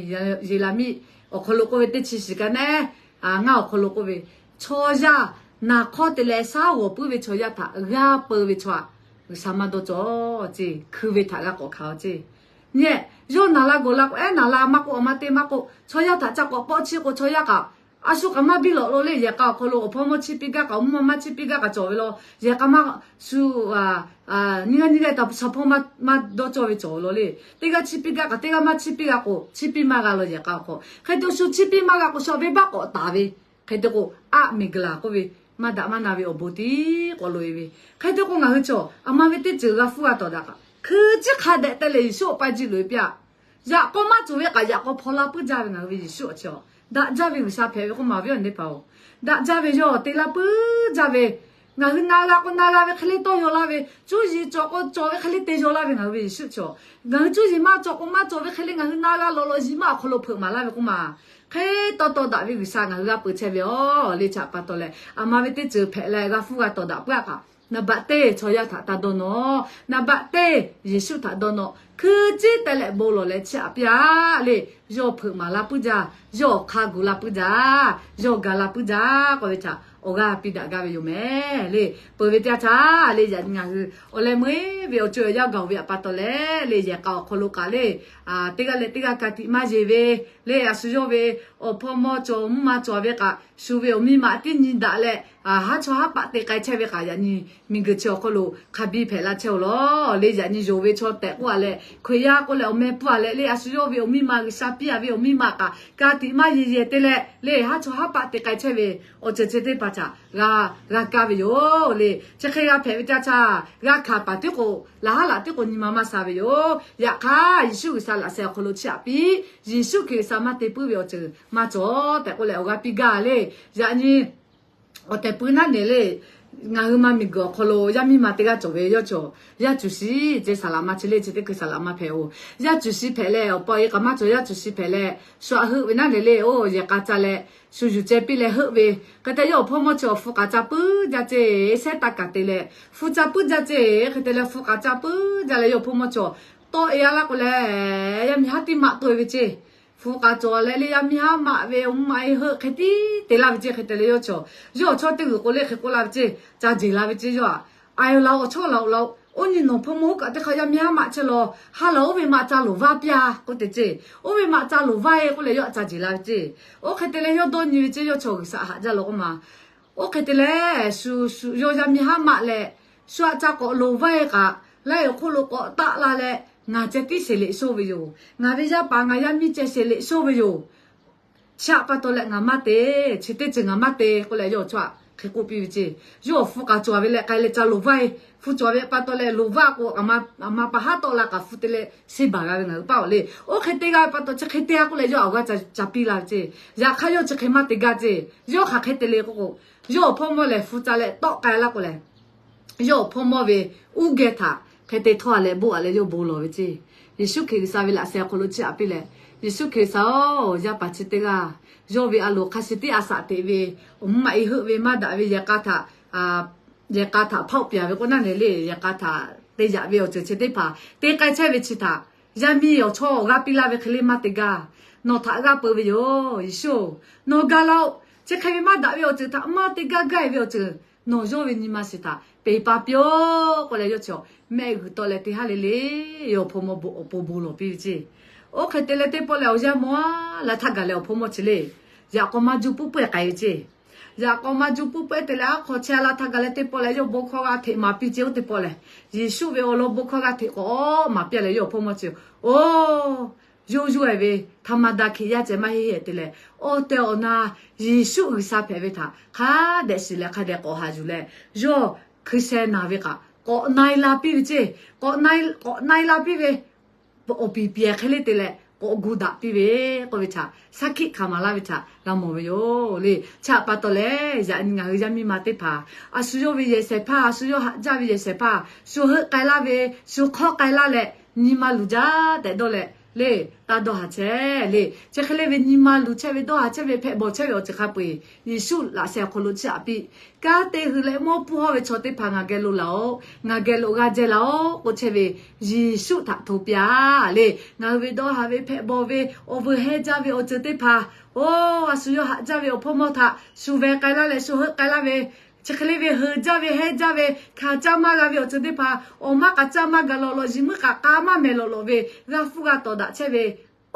Yeˍraˍmiˆ awˬ hk'aw lo k'oˆ ve teˇ chi shiˍ ka naˉ ngaˇ awˬ hk'aw lo k'oˆ ve, chaw yaˇ naˬ hk'awˇ te leh shaˉ g'awˬ puiˉ ve chaw yaˇ htaꞈ g'aˇ peu ve chaw htaꞈ G'uiˬsha maˇ dawˇ cawˬ ceˇ. Hkui ve htaꞈ g'a k'awꞈ hkanˍ-a ceˇ. Nyi, yawˇ naˬ la gawˬ la k'o, ehˉ naˬ la maˇ k'oˆ, a maˇ te maˇ k'oˆ, chaw yaˇ htaꞈ ca k'awꞈ pawˆ chiˇ k'o, chaw yaˇ kaꞈ a shu kaꞈ maˇ biˇ lawꞈ lo le. Yehˬ k'a awˬ hk'aw lo awˬ hpawˇ mawˇ chiˇ piˇ gaˇ kaꞈ, awˬ mvuhˇ ma maˇ chiˇ piˇ gaˇ kaꞈ cawˬ ve law. Yehˬ k'a maˇ shu nyiˇ g'aˇ nyiˇ g'aˇ htaꞈ shaˍ hpawˇ maˇ dawˇ cawˇ ve cawˬ ve law le. Teˇ g'aˇ chiˇ piˇ gaˇ kaꞈ teˇ g'aˇ maˇ chiˇ piˇ g'a k'o, chiˇ piˇ maˇ g'a law yehˬ k'a awˬ hk'aw. Hk'e te shu chiˇ piˇ maˇ g'a k'o, shu venˇbaˆ k'awꞈ taˍ ve. Hk'e te k'o, aˆ miˬguiˬ laˬ k'oˆ ve, maˇ daꞈ maˇ na ve awˬ bon tiˉ k'awꞈ loꞈ-e ve. Hk'e te k'o, ngaˬ hui chaw aˬ ma ve teˇ ceuˬ g'a hpuˇ g'a tawˍ daꞈ kaꞈ, hkui ciˉ hk'a dehꞈ te leh Yeˍsuˆ awˬ paˇ jiˆ loꞈ-e piˇ-a. Yaꞈ k'aw maˇ cawˬ ve kaꞈ yaꞈ k'aw hpaw la puiˉ jaˇ ve ngaˬ hui ve Yeˍsuˆ awˬ chi-a, daꞈ jaˇ ve G'uiˬsha hpehꞈ ve k'oˆ maˍ ve awˬ nyi teˇ hpaˍ-oˬ, daꞈ jaˇ ve yawˇ te laˇ puiˉ jaˇ ve. Ngaˬ hui na g'a k'o na g'a ve hk'e le tawˇ yaw laˇ ve, cuˇ yiˍ cawˬ k'o cawˬ ve hk'e le te yaw laˇ ve ngaˬ hui ve Yeˍsuˆ chi-a. Ngaˬ hui cuˇ yiˍ maˇ cawˬ k'o maˇ cawˬ ve hk'e le ngaˬ hui na g'a lawꞈ lawꞈ yiˍ maˇ awˬ hk'aw lo hpeuꞈ maˍ laˇ ve k'oˆ maˍ. Hk'e tawˇ tawˇ daꞈ ve G'uiˬsha ngaˬ hui g'a peuˬ chehˇ ve yoˬ le. Chi htaꞈ pa taw leh, aˬ ma ve teˇ ceuˬ hpehꞈ leh g'a hpuˇ g'a tawˍ daꞈ puiˉ-a kaꞈ, naˍ baꞈ teˇ chaw yaˇ htaꞈ taˇ dawˇ nawˬ. Naˍ baꞈ teˇ Yeˍsuˆ htaꞈ dawˇ nawˬ. Hkui ciˉ te leh bon lawˬ leh chiˇ aꞈ piˇ-a le. Yawˇ hpeuꞈ maˍ laˇ puiˉ jaˇ. Yawˇ awˬ hk'a gu laˇ puiˉ jaˇ. Yawˇ ga laˇ puiˉ jaˇ k'oˆ ve htaꞈ awˬ g'aˇ piˇ daꞈ gaˇ ve yoˬ mehˍ le. Peuˬ ve teˇ yanˇ htaˇ le, yaꞈ nyi ngaˬ hui awˬ leh meuˇ-eˬ ve awˬ co awˬ yaˇ gaˬ-oˬ ve htaꞈ pa taw leh le, yehˬ k'a awˬ hk'aw lo kaꞈ le, teˇ g'aˇ leh teˇ g'aˇ ka tiꞈ maˇ yeˬ ve le, a shu yawˇ ve awˬ hpawˇ mawˇ cawˬ mvuhˇ ma cawˬ ve kaꞈ, shu ve awˬ miˇ ma tiˉ nyi daꞈ leh, haˉ chawˇ haˉ paˆ te k'ai chehˇ ve kaꞈ yaꞈ nyi miˬguiˬ chi awˬ hk'aw lo hk'a biˇ hpehꞈ la chehˇ-oˬ law le. Yaꞈ nyi yonˍ ve chaw tehꞈ k'oˆ-a leh, Hkriꞈ yaˇ k'oˆ leh awˬ meh pfuhˇ-a leh le, a shu yawˇ ve awˬ miˇ ma, G'uiˬsha piˇ-a ve awˬ miˇ ma kaꞈ ka tiꞈ maˇ yeˬ yeˬ te leh le, haˉ chawˇ haˉ paˆ te k'ai chehˇ ve awˬ ceuˬ chi teˇ hpaˍ htaꞈ g'a, g'a kaˇ ve yoˬ le. Chi hk'e g'a hpehꞈ ve teˇ yanˇ htaˇ, g'a hkanˍ paˍ tiˉ k'o, laˬ haˉ laꞈ tiˉ k'o nyi ma maˇ sha ve yoˬ. Yaꞈ hk'aˇ Yeˍsuˆ G'uiˬsha laꞈ sheh awˬ hk'aw lo chiˇ aꞈ piˇ, Yeˍsuˆ Hkriꞈ G'uiˬsha maˇ te puiˉ ve awˬ ceuˬ maˇ cawˬ tehꞈ k'oˆ leh awˬ g'aˇ piˇ gaˇ le. Yaꞈ nyi awˬ tehˬ pui naˉ nehˬ le, ngaˬ hui ma miˬguiˬ awˬ hk'aw lo yaˇ miˇ ma teˇ g'aˇ cawˬ ve, yawˇ cawˬ Yaˇ cuˬ shi ceˇ, saˍ laꞈ ma chi le chi teˇ hkui saˍ laꞈ ma hpehꞈ-oˬ. Yaˇ cuˬ shi hpehꞈ leh awˬ pa e k'a maˇ cawˬ, Yaˇ cuˬ shi hpehꞈ leh shu aꞈ heuˆ ve naˉ le le, oˇ yehˬ k'a ca leh shu yuˬ ceh piˇ leh heuˆ ve. Hk'e te yawˇ awˬ hpawˇ mawˇ cawˬ hpu k'aꞈ ca puiˉ jaˇ ceˇ, sehˉ taˇ kaꞈ te leh hpu ca puiˉ jaˇ ceˇ. Hk'e te leh hpu k'aꞈ ca puiˉ jaˇ leh yawˇ awˬ hpawˇ mawˇ cawˬ tawˆ e-a laˇ k'o leh, yaˇ miˇ haˉ tiˉ maꞈ tawˆ e ve ceˇ. Hpu k'a cawˬ leh le, yaˇ miˇ haˉ maꞈ ve awˬ mvuhˇ maꞈ e heuˆ hk'e tiˉ te laˇ ve ceˇ. Hk'e te leh yawˇ chaw, yawˇ awˬ chawˇ teˇ g'uiˬ k'o le hk'e k'oˆ laˇ ve ceˇ, ca jeˬ la ve ceˇ yawˇ aꞈ. Aˬ yoˬ laˬ, awˬ chawˇ laˬ-oˬ laˬ-oˬ, oˇ nyi nawˬ hpawˇ mawˇ huˉ kaꞈ teˇ hk'aˇ yaˇ miˇ haˉ maꞈ chehˇ law, ha laˬ oˇ ve maꞈ ca loˍ vaˇ piˇ-a k'oˆ te ceˇ. Oˇ ve maꞈ ca loˍ vaˇ-e k'oˆ leh yawˇ aꞈ ca jeˬ la ve ceˇ. Oˇ hk'e te leh yawˇ dawˇ nyi ve ceˇ, yawˇ chaw G'uiˬsha haꞈ jaˇ law k'oˆ ma. Oˇ hk'e te leh shu, shu yawˇ yaˇ miˇ haˉ maꞈ leh, shu aꞈ ca k'awꞈ loˍ vaˇ-e kaꞈ, laiˉ awˬ hk'oˆ lo k'awꞈ taˆ la leh, ngaˬ ceh tiˉ sheˍ leꞈ shonˇ ve yoˬ. Ngaˬ ve yaˇ paˍ ngaˬ yaˇ miˇ ceh sheˍ leꞈ shonˇ ve yoˬ. Chi aꞈ pa taw leh ngaˬ maˇ te, chi teˇ ceuˬ ngaˬ maˇ te k'oˆ leh yawˇ awˬ chawˇ aꞈ hk'e k'oˆ piˇ ve ceˇ. Yawˇ awˬ hpu k'a cawˬ ve leh k'ai leh ca loˍ vaˇ-e. Hpu cawˬ ve pa taw leh loˍ vaˇ k'o, aˬ ma pa haˉ tawˆ la kaꞈ hpu te leh sheˇ baˬ g'a ve ngaˬ hui paˇ-oˬ le. Oˇ hk'e te g'a ve pa taw chi hk'e te-a k'oˆ leh yawˇ awˬ g'aˇ ca piˇ la ve ceˇ. Yaꞈ hk'aˇ yawˇ chi hk'e maˇ te gaˇ ceˇ. Yawˇ hk'aˬ hk'e te le k'oˆ k'o, yawˇ awˬ hpawˇ mawˇ lehˬ hpu ca leh tawˆ k'ai laˇ k'o lehˬ, yawˇ awˬ hpawˇ mawˇ ve uˉ geh htaꞈ hk'e te htawˇ a leh boˆ a leh yawˇ bon lawˬ ve ceˇ. Yeˍsuˆ Hkriꞈ G'uiˬsha ve laꞈ sheh awˬ hk'aw lo chiˇ aꞈ piˇ leh, Yeˍsuˆ Hkriꞈ G'uiˬsha-oˬ, yaˇ paˍ chi teˇ g'aˇ, yawˇ ve a loˍ hk'a shuˍ tiˉ a shaꞈ teꞈ ve, awˬ mvuhˇ maꞈ e heuˆ ve maˇ daꞈ ve yehˬ k'a htaꞈ, yehˬ k'a htaꞈ hpaoˆ pyaˍ ve k'o naˉ ne le, yehˬ k'a htaꞈ te yaꞈ ve awˬ ceuˬ chi teˇ hpaˍ te k'ai chehˇ ve chi htaꞈ, yaˇ miˇ awˬ chawˇ awˬ g'aˇ piˇ laˇ ve hk'e le maˇ te gaˇ. Nawˬ htaꞈ g'aˇ peu ve yoˬ. Yeˍsuˆ, nawˬ gaˬ laˇ-oˆ. Chi hk'e ve maˇ daꞈ ve awˬ ceuˬ htaꞈ maˇ te gaˇ gaˇ-e ve awˬ ceuˬ nawˬ yawˇ ve nyi ma shiˍ htaꞈ peˬ pa piˇ-oˆ k'oˆ leh yawˇ chi mehˆ g'uiˬ tawˆ leh teˇ haˉ le le, yawˇ awˬ hpawˇ mawˇ awˬ pon bon lawˬ piˇ ve ceˇ. Oˇ hk'e te leh teˇ pawˆ leh awˬ yanˇ mawˇ a la htaˇ gaˬ leh awˬ hpawˇ mawˇ chi le, yaꞈ k'aw maˇ juˇ puiˉ pawehˇ k'ai ve ceˇ. Yaꞈ k'aw maˇ juˇ puiˉ pawehˇ te leh aˉ hk'aw chehˇ a la htaˇ gaˬ leh teˇ pawˆ leh yawˇ bon hkawˇ g'a hteꞈ maˍ piˇ ceˇ. Oˇ teˇ pawˆ lehˬ, Yeˍsuˆ ve awˬ lawn bon hkawˇ g'a hteꞈ k'awꞈ maˍ piˇ leh yawˇ awˬ hpawˇ mawˇ chi, oˇ, yawˇ yawˇ-e ve htaꞈ maˇ daꞈ hkiꞈ yaˇ ceh maˇ heˆ heˆ te leh, awˬ tehˬ awˬ na Yeˍsuˆ G'uiˬsha hpehꞈ ve htaꞈ hk'a dehꞈ shiˍ leh hk'a dehꞈ k'awꞈ haꞈ yuˬ leh, yawˇ hkui sheh naˬ ve kaꞈ k'awꞈ na-e la piˇ ve ceˇ. K'awꞈ na-e la piˇ ve awˬ piˍ piˍ hk'e le te leh k'awꞈ gu daꞈ piˇ ve k'oˆ ve htaꞈ shaˉ hkiˆ hkanˍ maˍ laˇ ve htaꞈ g'a mawˬ ve yoˬ le. Chi aꞈ pa taw lehˬ, yaꞈ nyi ngaˬ hui yaˇ miˇ ma teˇ hpaˍ, a shu yawˇ ve yehˬ shehˍ hpaˇ, a shu yawˇ haꞈ jaˇ ve yehˬ shehˍ hpaˇ, shu heuˆ k'ai laˇ ve, shu hk'awˇ k'ai laˇ leh, nyi ma luˬ jaˇ tehꞈ dawˇ leh le, taˇ dawˇ haˍ chehˇ le. Chi hk'e le ve nyi ma luˬ chehˇ ve, dawˇ haˍ chehˇ ve, hpehꞈ bawˬ chehˇ ve awˬ ceuˬ hk'a peu-eˬ Yeˍsuˆ laꞈ sheh awˬ hk'aw lo chiˇ aꞈ piˇ. Kanˉ te hui leh mawˇ pfuhˇ hawˇ ve chaw teˇ hpaˍ ngaˬ geh lo laˬ-oꞈ, ngaˬ geh lo g'a jehˇ laˬ-oꞈ k'oˆ chehˇ ve Yeˍsuˆ htaꞈ hto piˇ-a le. Ngaˬ hui ve dawˇ haˍ ve, hpehꞈ bawˬ ve, awˬ veuˬ heh jaˇ ve awˬ ceuˬ teˇ hpaˍ, oˇ, a shu yawˇ haꞈ jaˇ ve awˬ hpawˇ mawˇ htaꞈ shu veh k'ai laˇ leh shu heuˆ k'ai laˇ ve, chi hk'e le ve heuˬ jaˇ ve heh jaˇ ve hkanˍ caˇ maˇ g'a ve awˬ ceuˬ teˇ hpaˍ, awˬ maˇ k'a caˇ maˇ gaˬ lawꞈ lawꞈ, yiˬ muiˉ k'aꞈ k'a maˇ mehˍ lawꞈ lawꞈ ve g'a hpuˇ g'a tawˍ daꞈ chehˇ ve,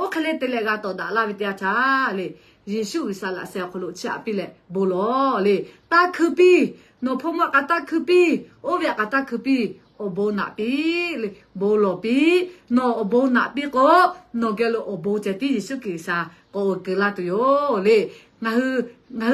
oˇ hk'e le te leh g'a tawˍ daꞈ laˇ ve teˇ yanˇ htaˇ le, Yeˍsuˆ G'uiˬsha laꞈ sheh awˬ hk'aw lo chiˇ aꞈ piˇ leh bon lawˬ le. Taˇ hkui piˇ. Nawˬ hpawˇ mawˇ aꞈ k'a taˇ hkui piˇ. Oˇ ve aꞈ k'a taˇ hkui piˇ. Awˬ bon naꞈ piˇ le. Bon lawˬ piˇ. Nawˬ awˬ bon naꞈ piˇ k'o, nawˬ geh lo awˬ bon ceh tiˉ Yeˍsuˆ Hkriꞈ G'uiˬsha k'awꞈ uiˍ keu laˇ tuˬ yoˬ le. Ngaˬ hui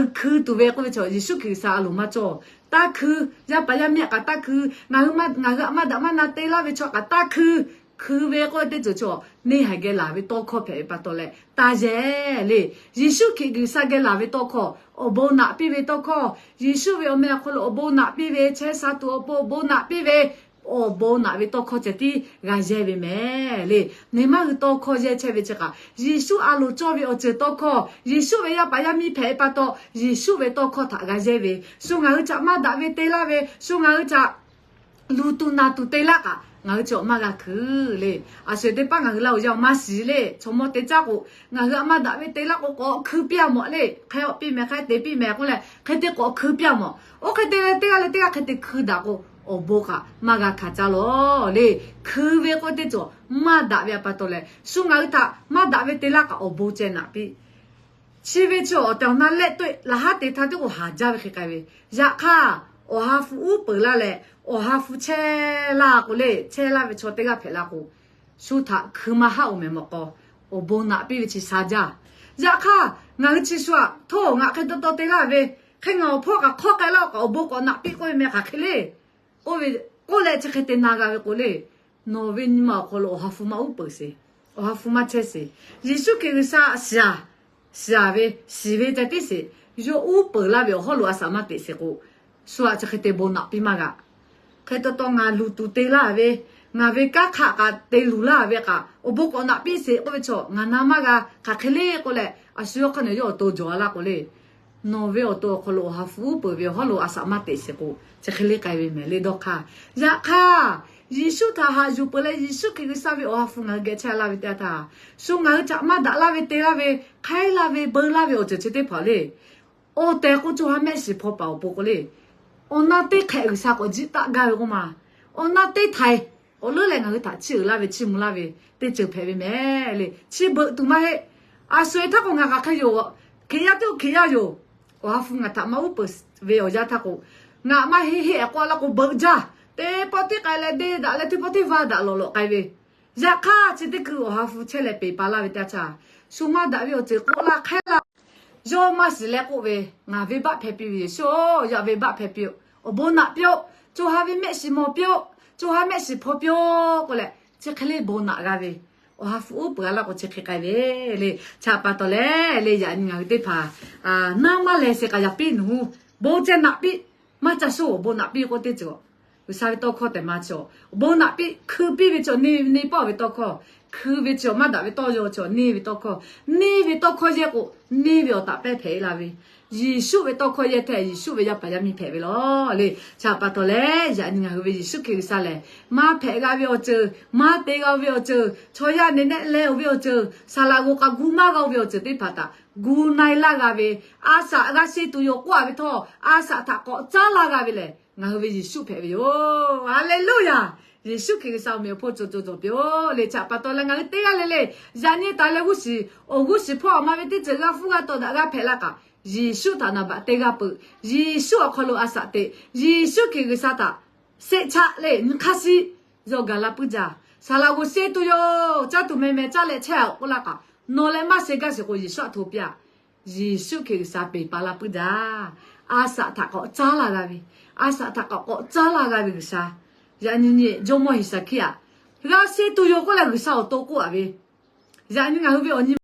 hkui tuˬ ve k'oˆ ve chaw Yeˍsuˆ Hkriꞈ G'uiˬsha a loˍ maˇ cawˇ. Taˇ hkui. Yaˇ paˍ yaˇ miˇ aꞈ k'a taˇ hkui. Ngaˬ hui, ngaˬ hui aꞈ maˇ daꞈ maˇ na te laˇ ve chaw aꞈ k'a taˇ hkui. Hkui ve k'oˆ ve teˇ ceuˬ chaw, neˇ haiˬ geh laˬ ve tawˇ hkawˇ hpehꞈ ve pa taw leh taˇ yehˇ le. Yeˍsuˆ Hkriꞈ G'uiˬsha geh laˬ ve tawˇ hkawˇ, awˬ bon naꞈ piˇ ve tawˇ hkawˇ, Yeˍsuˆ ve awˬ meh awˬ hk'aw lo awˬ bon naꞈ piˇ ve, chehˇ sha tuˬ awˬ pon awˬ bon naꞈ piˇ ve, awˬ bon naꞈ ve tawˇ hkawˇ ceh tiˉ g'a yehˇ ve mehˍ le. Neˇ maˇ hui tawˇ hkawˇ yehˇ chehˇ ve chi kaꞈ, Yeˍsuˆ a loˍ cawˇ ve awˬ ceuˬ tawˇ hkawˇ, Yeˍsuˆ ve yaˇ paˍ yaˇ miˇ hpehꞈ ve pa taw, Yeˍsuˆ ve tawˇ hkawˇ htaꞈ g'a yehˇ ve, shu ngaˬ hui htaꞈ maˇ daꞈ ve te laˇ ve, shu ngaˬ hui htaꞈ luˬ tuˬ naˬ tuˬ te laˇ kaꞈ ngaˬ hui chi awˬ maˇ g'a hkui le. A shu teˇ paˉ ngaˬ hui laˇ-oˬ yaˇ-oˬ maˇ shiˍ le. Chaw mawˇ te caˇ k'o, ngaˬ hui aꞈ maˇ daꞈ ve te laˇ k'o k'awꞈ hkui piˇ-a mawˬ le. Hk'e awˬ piˇ mehˍ, hk'e te piˇ mehˍ k'oˆ leh hk'e te k'awꞈ hkui piˇ-a mawˬ. Oˇ hk'e te leh teˇ g'aˇ leh teˇ g'aˇ hk'e te hkui daꞈ k'o, awˬ bon kaꞈ maˇ g'a hkanˍ caˇ lawˬ le. Hkui ve k'oˆ ve teˇ cawˬ maˇ daꞈ ve pa taw leh, shu ngaˬ hui htaꞈ maˇ daꞈ ve te laˇ kaꞈ awˬ bon ceh naꞈ piˇ. Chi ve chi awˬ tehˬ awˬ na lehˆ toˆ laˬ haˉ te htaˇ teˇ k'o haˍ jaˇ ve hk'e k'ai ve. Yaꞈ hk'aˇ, awˬ ha hpu uˉ peunˍ laˇ leh, awˬ ha hpu chehˇ laˇ k'o le, chehˇ laˇ ve chaw teˇ g'aˇ hpehꞈ la k'o, shu htaꞈ hkui maˇ haˆ-oˬ mehˍ mawˬ k'aw, awˬ bon naꞈ piˇ ve chi sha jaˇ. Yaꞈ hk'aˇ, ngaˬ hui chi shu aꞈ htawˇ ngaˬ hk'e taw taw te laˇ ve, hk'e ngaˬ awˬ hpawˇ kaꞈ hk'awˇ k'ai laˇ-oˬ kaꞈ awˬ bon k'awꞈ naꞈ piˇ k'oˆ ve mehˍ hk'aˬ hk'e le. K'oˆ ve, k'oˆ leh chi hk'e te na g'a ve k'o le, nawˬ ve nyi ma awˬ hk'aw lo awˬ ha hpu maˇ uˉ peunˍ sheˍ. Awˬ ha hpu maˇ chehˇ sheˍ. Yeˍsuˆ Hkriꞈ G'uiˬsha shiˍ-a, shiˍ-a ve, shiˍ ve ceh tiˉ sheˍ. Yawˇ uˉ peunˍ laˇ ve awˬ hawˉ lo a shaꞈ maˇ teꞈ sheˍ k'o, shu aꞈ chi hk'e te bon naꞈ piˇ maˇ g'a. Hk'e taw taw ngaˬ luˬ tuˬ te laˇ ve, ngaˬ ve kanˉ hk'aˆ kaꞈ te luˬ laˇ ve kaꞈ awˬ bon k'awꞈ naꞈ piˇ sheˍ k'oˆ ve chaw ngaˬ na maˇ g'a. Hk'aˬ hk'e le k'oˆ leh, a shu yawˇ hk'aˇ nawˬ yawˇ awˬ to jawˬ-a laˇ k'o le, nawˬ ve awˬ to awˬ hk'aw lo awˬ ha hpu uˉ peunˍ ve awˬ hawˉ lo a shaꞈ maˇ teꞈ sheˍ k'o, chi hk'e le k'ai ve mehˍ le dawˇ hk'aˇ. Yaꞈ hk'aˇ, Yeˍsuˆ htaꞈ haꞈ yuˬ peuˬ leh, Yeˍsuˆ Hkriꞈ G'uiˬsha ve Awˬ ha hpu ngaˬ hui geh chehˇ laˇ ve teˇ yanˇ htaˇ, shu ngaˬ hui htaꞈ maˇ daꞈ laˇ ve, te laˇ ve, hk'aiˉ laˇ ve, beu laˇ ve awˬ ceuˬ chi teˇ hpaˍ le. Awˬ tehˬ k'o, co ha mehˆ shiˍ hpaw paˍ awˬ pon k'o le, awˬ na teˇ hk'ehꞈ G'uiˬsha k'awꞈ jiˆ taˆ gaˇ ve k'oˆ ma, awˬ na teˇ htaiˍ k'awꞈ leuˉ leh ngaˬ hui htaꞈ chiˇ uiˍ laˇ ve, chiˇ mvuh laˇ ve teˇ ceuˬ hpehꞈ ve mehˍ le. Chi beuꞈ tuˬ maˇ heˆ. A sho-eˬ htaˇ k'o ngaˬ hk'aˬ hk'e yoˬ, Hkriꞈ yaˇ teˇ oˇ Hkriꞈ yaˇ yoˬ. Awˬ ha hpu ngaˬ htaꞈ maˇ uˉ peunˍ ve awˬ yanˇ htaˇ k'o, ngaˬ maˇ heˆ heˆ k'oˆ la k'o, beuꞈ jaˇ. Teˇ pawˆ tiˉ k'ai leh deˇ daꞈ leh, teˇ pawˆ tiˉ vaˇ daꞈ lawꞈ lawꞈ k'ai ve. Yaꞈ hk'aˇ, chi teˇ hkui Awˬ ha hpu chehˇ leh peˬ pa laˇ ve teˇ yanˇ htaˇ, shu maˇ daꞈ ve awˬ ceuˬ k'oˆ laˇ hk'ehˉ laˇ, yawˇ maˇ shiˍ leh k'oˆ ve, Ngaˬ venˇbaˆ hpehꞈ piˇ ve Yeˍsuˆ-oˬ, yaꞈ venˇbaˆ hpehꞈ piˇ-oˆ. Awˬ bon naꞈ piˇ-oˆ. Co ha ve mehˆ shiˍ mawˬ piˇ-oˆ. Co ha mehˆ shiˍ hpaw piˇ-oˆ k'oˆ leh, chi hk'e le bon naꞈ g'a ve, Awˬ ha hpu uˉ peunˍ a laˇ k'o chi hk'e k'ai ve le. Chi pa taw leh le, yaꞈ nyi ngaˬ hui teˇ hpaˍ naˇ maˇ leh se k'a yaꞈ piˇ nawˬ hui, bon ceh naꞈ piˇ, maˇ ca shoˉ awˬ bon naꞈ piˇ k'oˆ teˇ ceuˬ G'uiˬsha ve tawˇ hkawˇ tehꞈ maˇ cawˬ. Awˬ bon naꞈ piˇ, hkui piˇ ve cawˬ neˇ ve neˇ pawˆ ve tawˇ hkawˇ, hkui ve cawˬ maˇ daꞈ ve tawˇ yaw cawˬ neˇ ve tawˇ hkawˇ, neˇ ve tawˇ hkawˇ yehˇ k'o, neˇ ve awˬ taꞈ pehˇ hpehꞈ e la ve, Yeˍsuˆ ve tawˇ hkawˇ yehˇ htehꞈ Yeˍsuˆ ve yaˇ paˍ yaˇ miˇ hpehꞈ ve lawˬ le. Chi pa taw leh, yaꞈ nyi ngaˬ hui ve Yeˍsuˆ Hkriꞈ G'uiˬsha lehˬ, maˇ hpehꞈ g'a ve awˬ ceuˬ, maˇ te g'a ve awˬ ceuˬ, chaw yaˇ neˬ nehˆ leh-oˬ ve awˬ ceuˬ, saˍ laꞈ g'oˍ k'a gu maˇ g'a-o ve awˬ ceuˬ teˇ hpaˍ htaꞈ gu na-e laˇ g'a ve, a shaꞈ g'a sheˇ tuˬ yoˬ k'oˆ a ve htawˇ, a shaꞈ htaꞈ k'awꞈ caˉ laˇ g'a ve lehˬ, ngaˬ hui ve Yeˍsuˆ hpehꞈ ve yoˬ. Haˍleˍluˇyaˍ. Yeˍsuˆ Hkriꞈ G'uiˬsha awˬ meꞈ awˬ hponˇ co co cawˬ piˇ-oˆ le. Chi pa taw leh ngaˬ hui teˇ g'aˇ le le, yaꞈ nyi taˍ leh g'uˇ shiˍ, awˬ g'uˇ shiˍ hpawˇ awˬ ma ve teˇ ceuˬ g'a hpuˇ g'a tawˍ daꞈ g'a hpehꞈ la kaꞈ, Yeˍsuˆ htaꞈ naˍ baꞈ te g'a peuˬ. Yeˍsuˆ awˬ hk'aw lo a shaꞈ teꞈ. Yeˍsuˆ Hkriꞈ G'uiˬsha htaꞈ seˆ chaˆ le nyi hk'aˇ shiˆ yaw gaˬ la puiˉ jaˇ. Saˍ laꞈ g'oˍ sheˇ tuˬ yoˬ, caˇ tuˬ meh meh caˇ leh chehˇ-oˆ k'oˆ laˇ kaꞈ, nawˬ leh maˇ sheˍ gaˇ shiˍ k'o Yeˍsuˆ aꞈ hto piˇ-a. Yeˍsuˆ Hkriꞈ G'uiˬsha peˬ pa la puiˉ jaˇ. A shaꞈ htaꞈ k'awꞈ caˉ laˇ g'a ve, a shaꞈ htaꞈ k'awꞈ k'awꞈ caˉ laˇ g'a ve G'uiˬsha, yaꞈ nyi nyi Jawˇmawˇ Heˍsaˍhkiˆ-aꞈ g'a sheˇ tuˬ yoˬ k'oˆ leh G'uiˬsha awˬ to k'oˆ-a ve, yaꞈ nyi ngaˬ hui ve awˬ nyi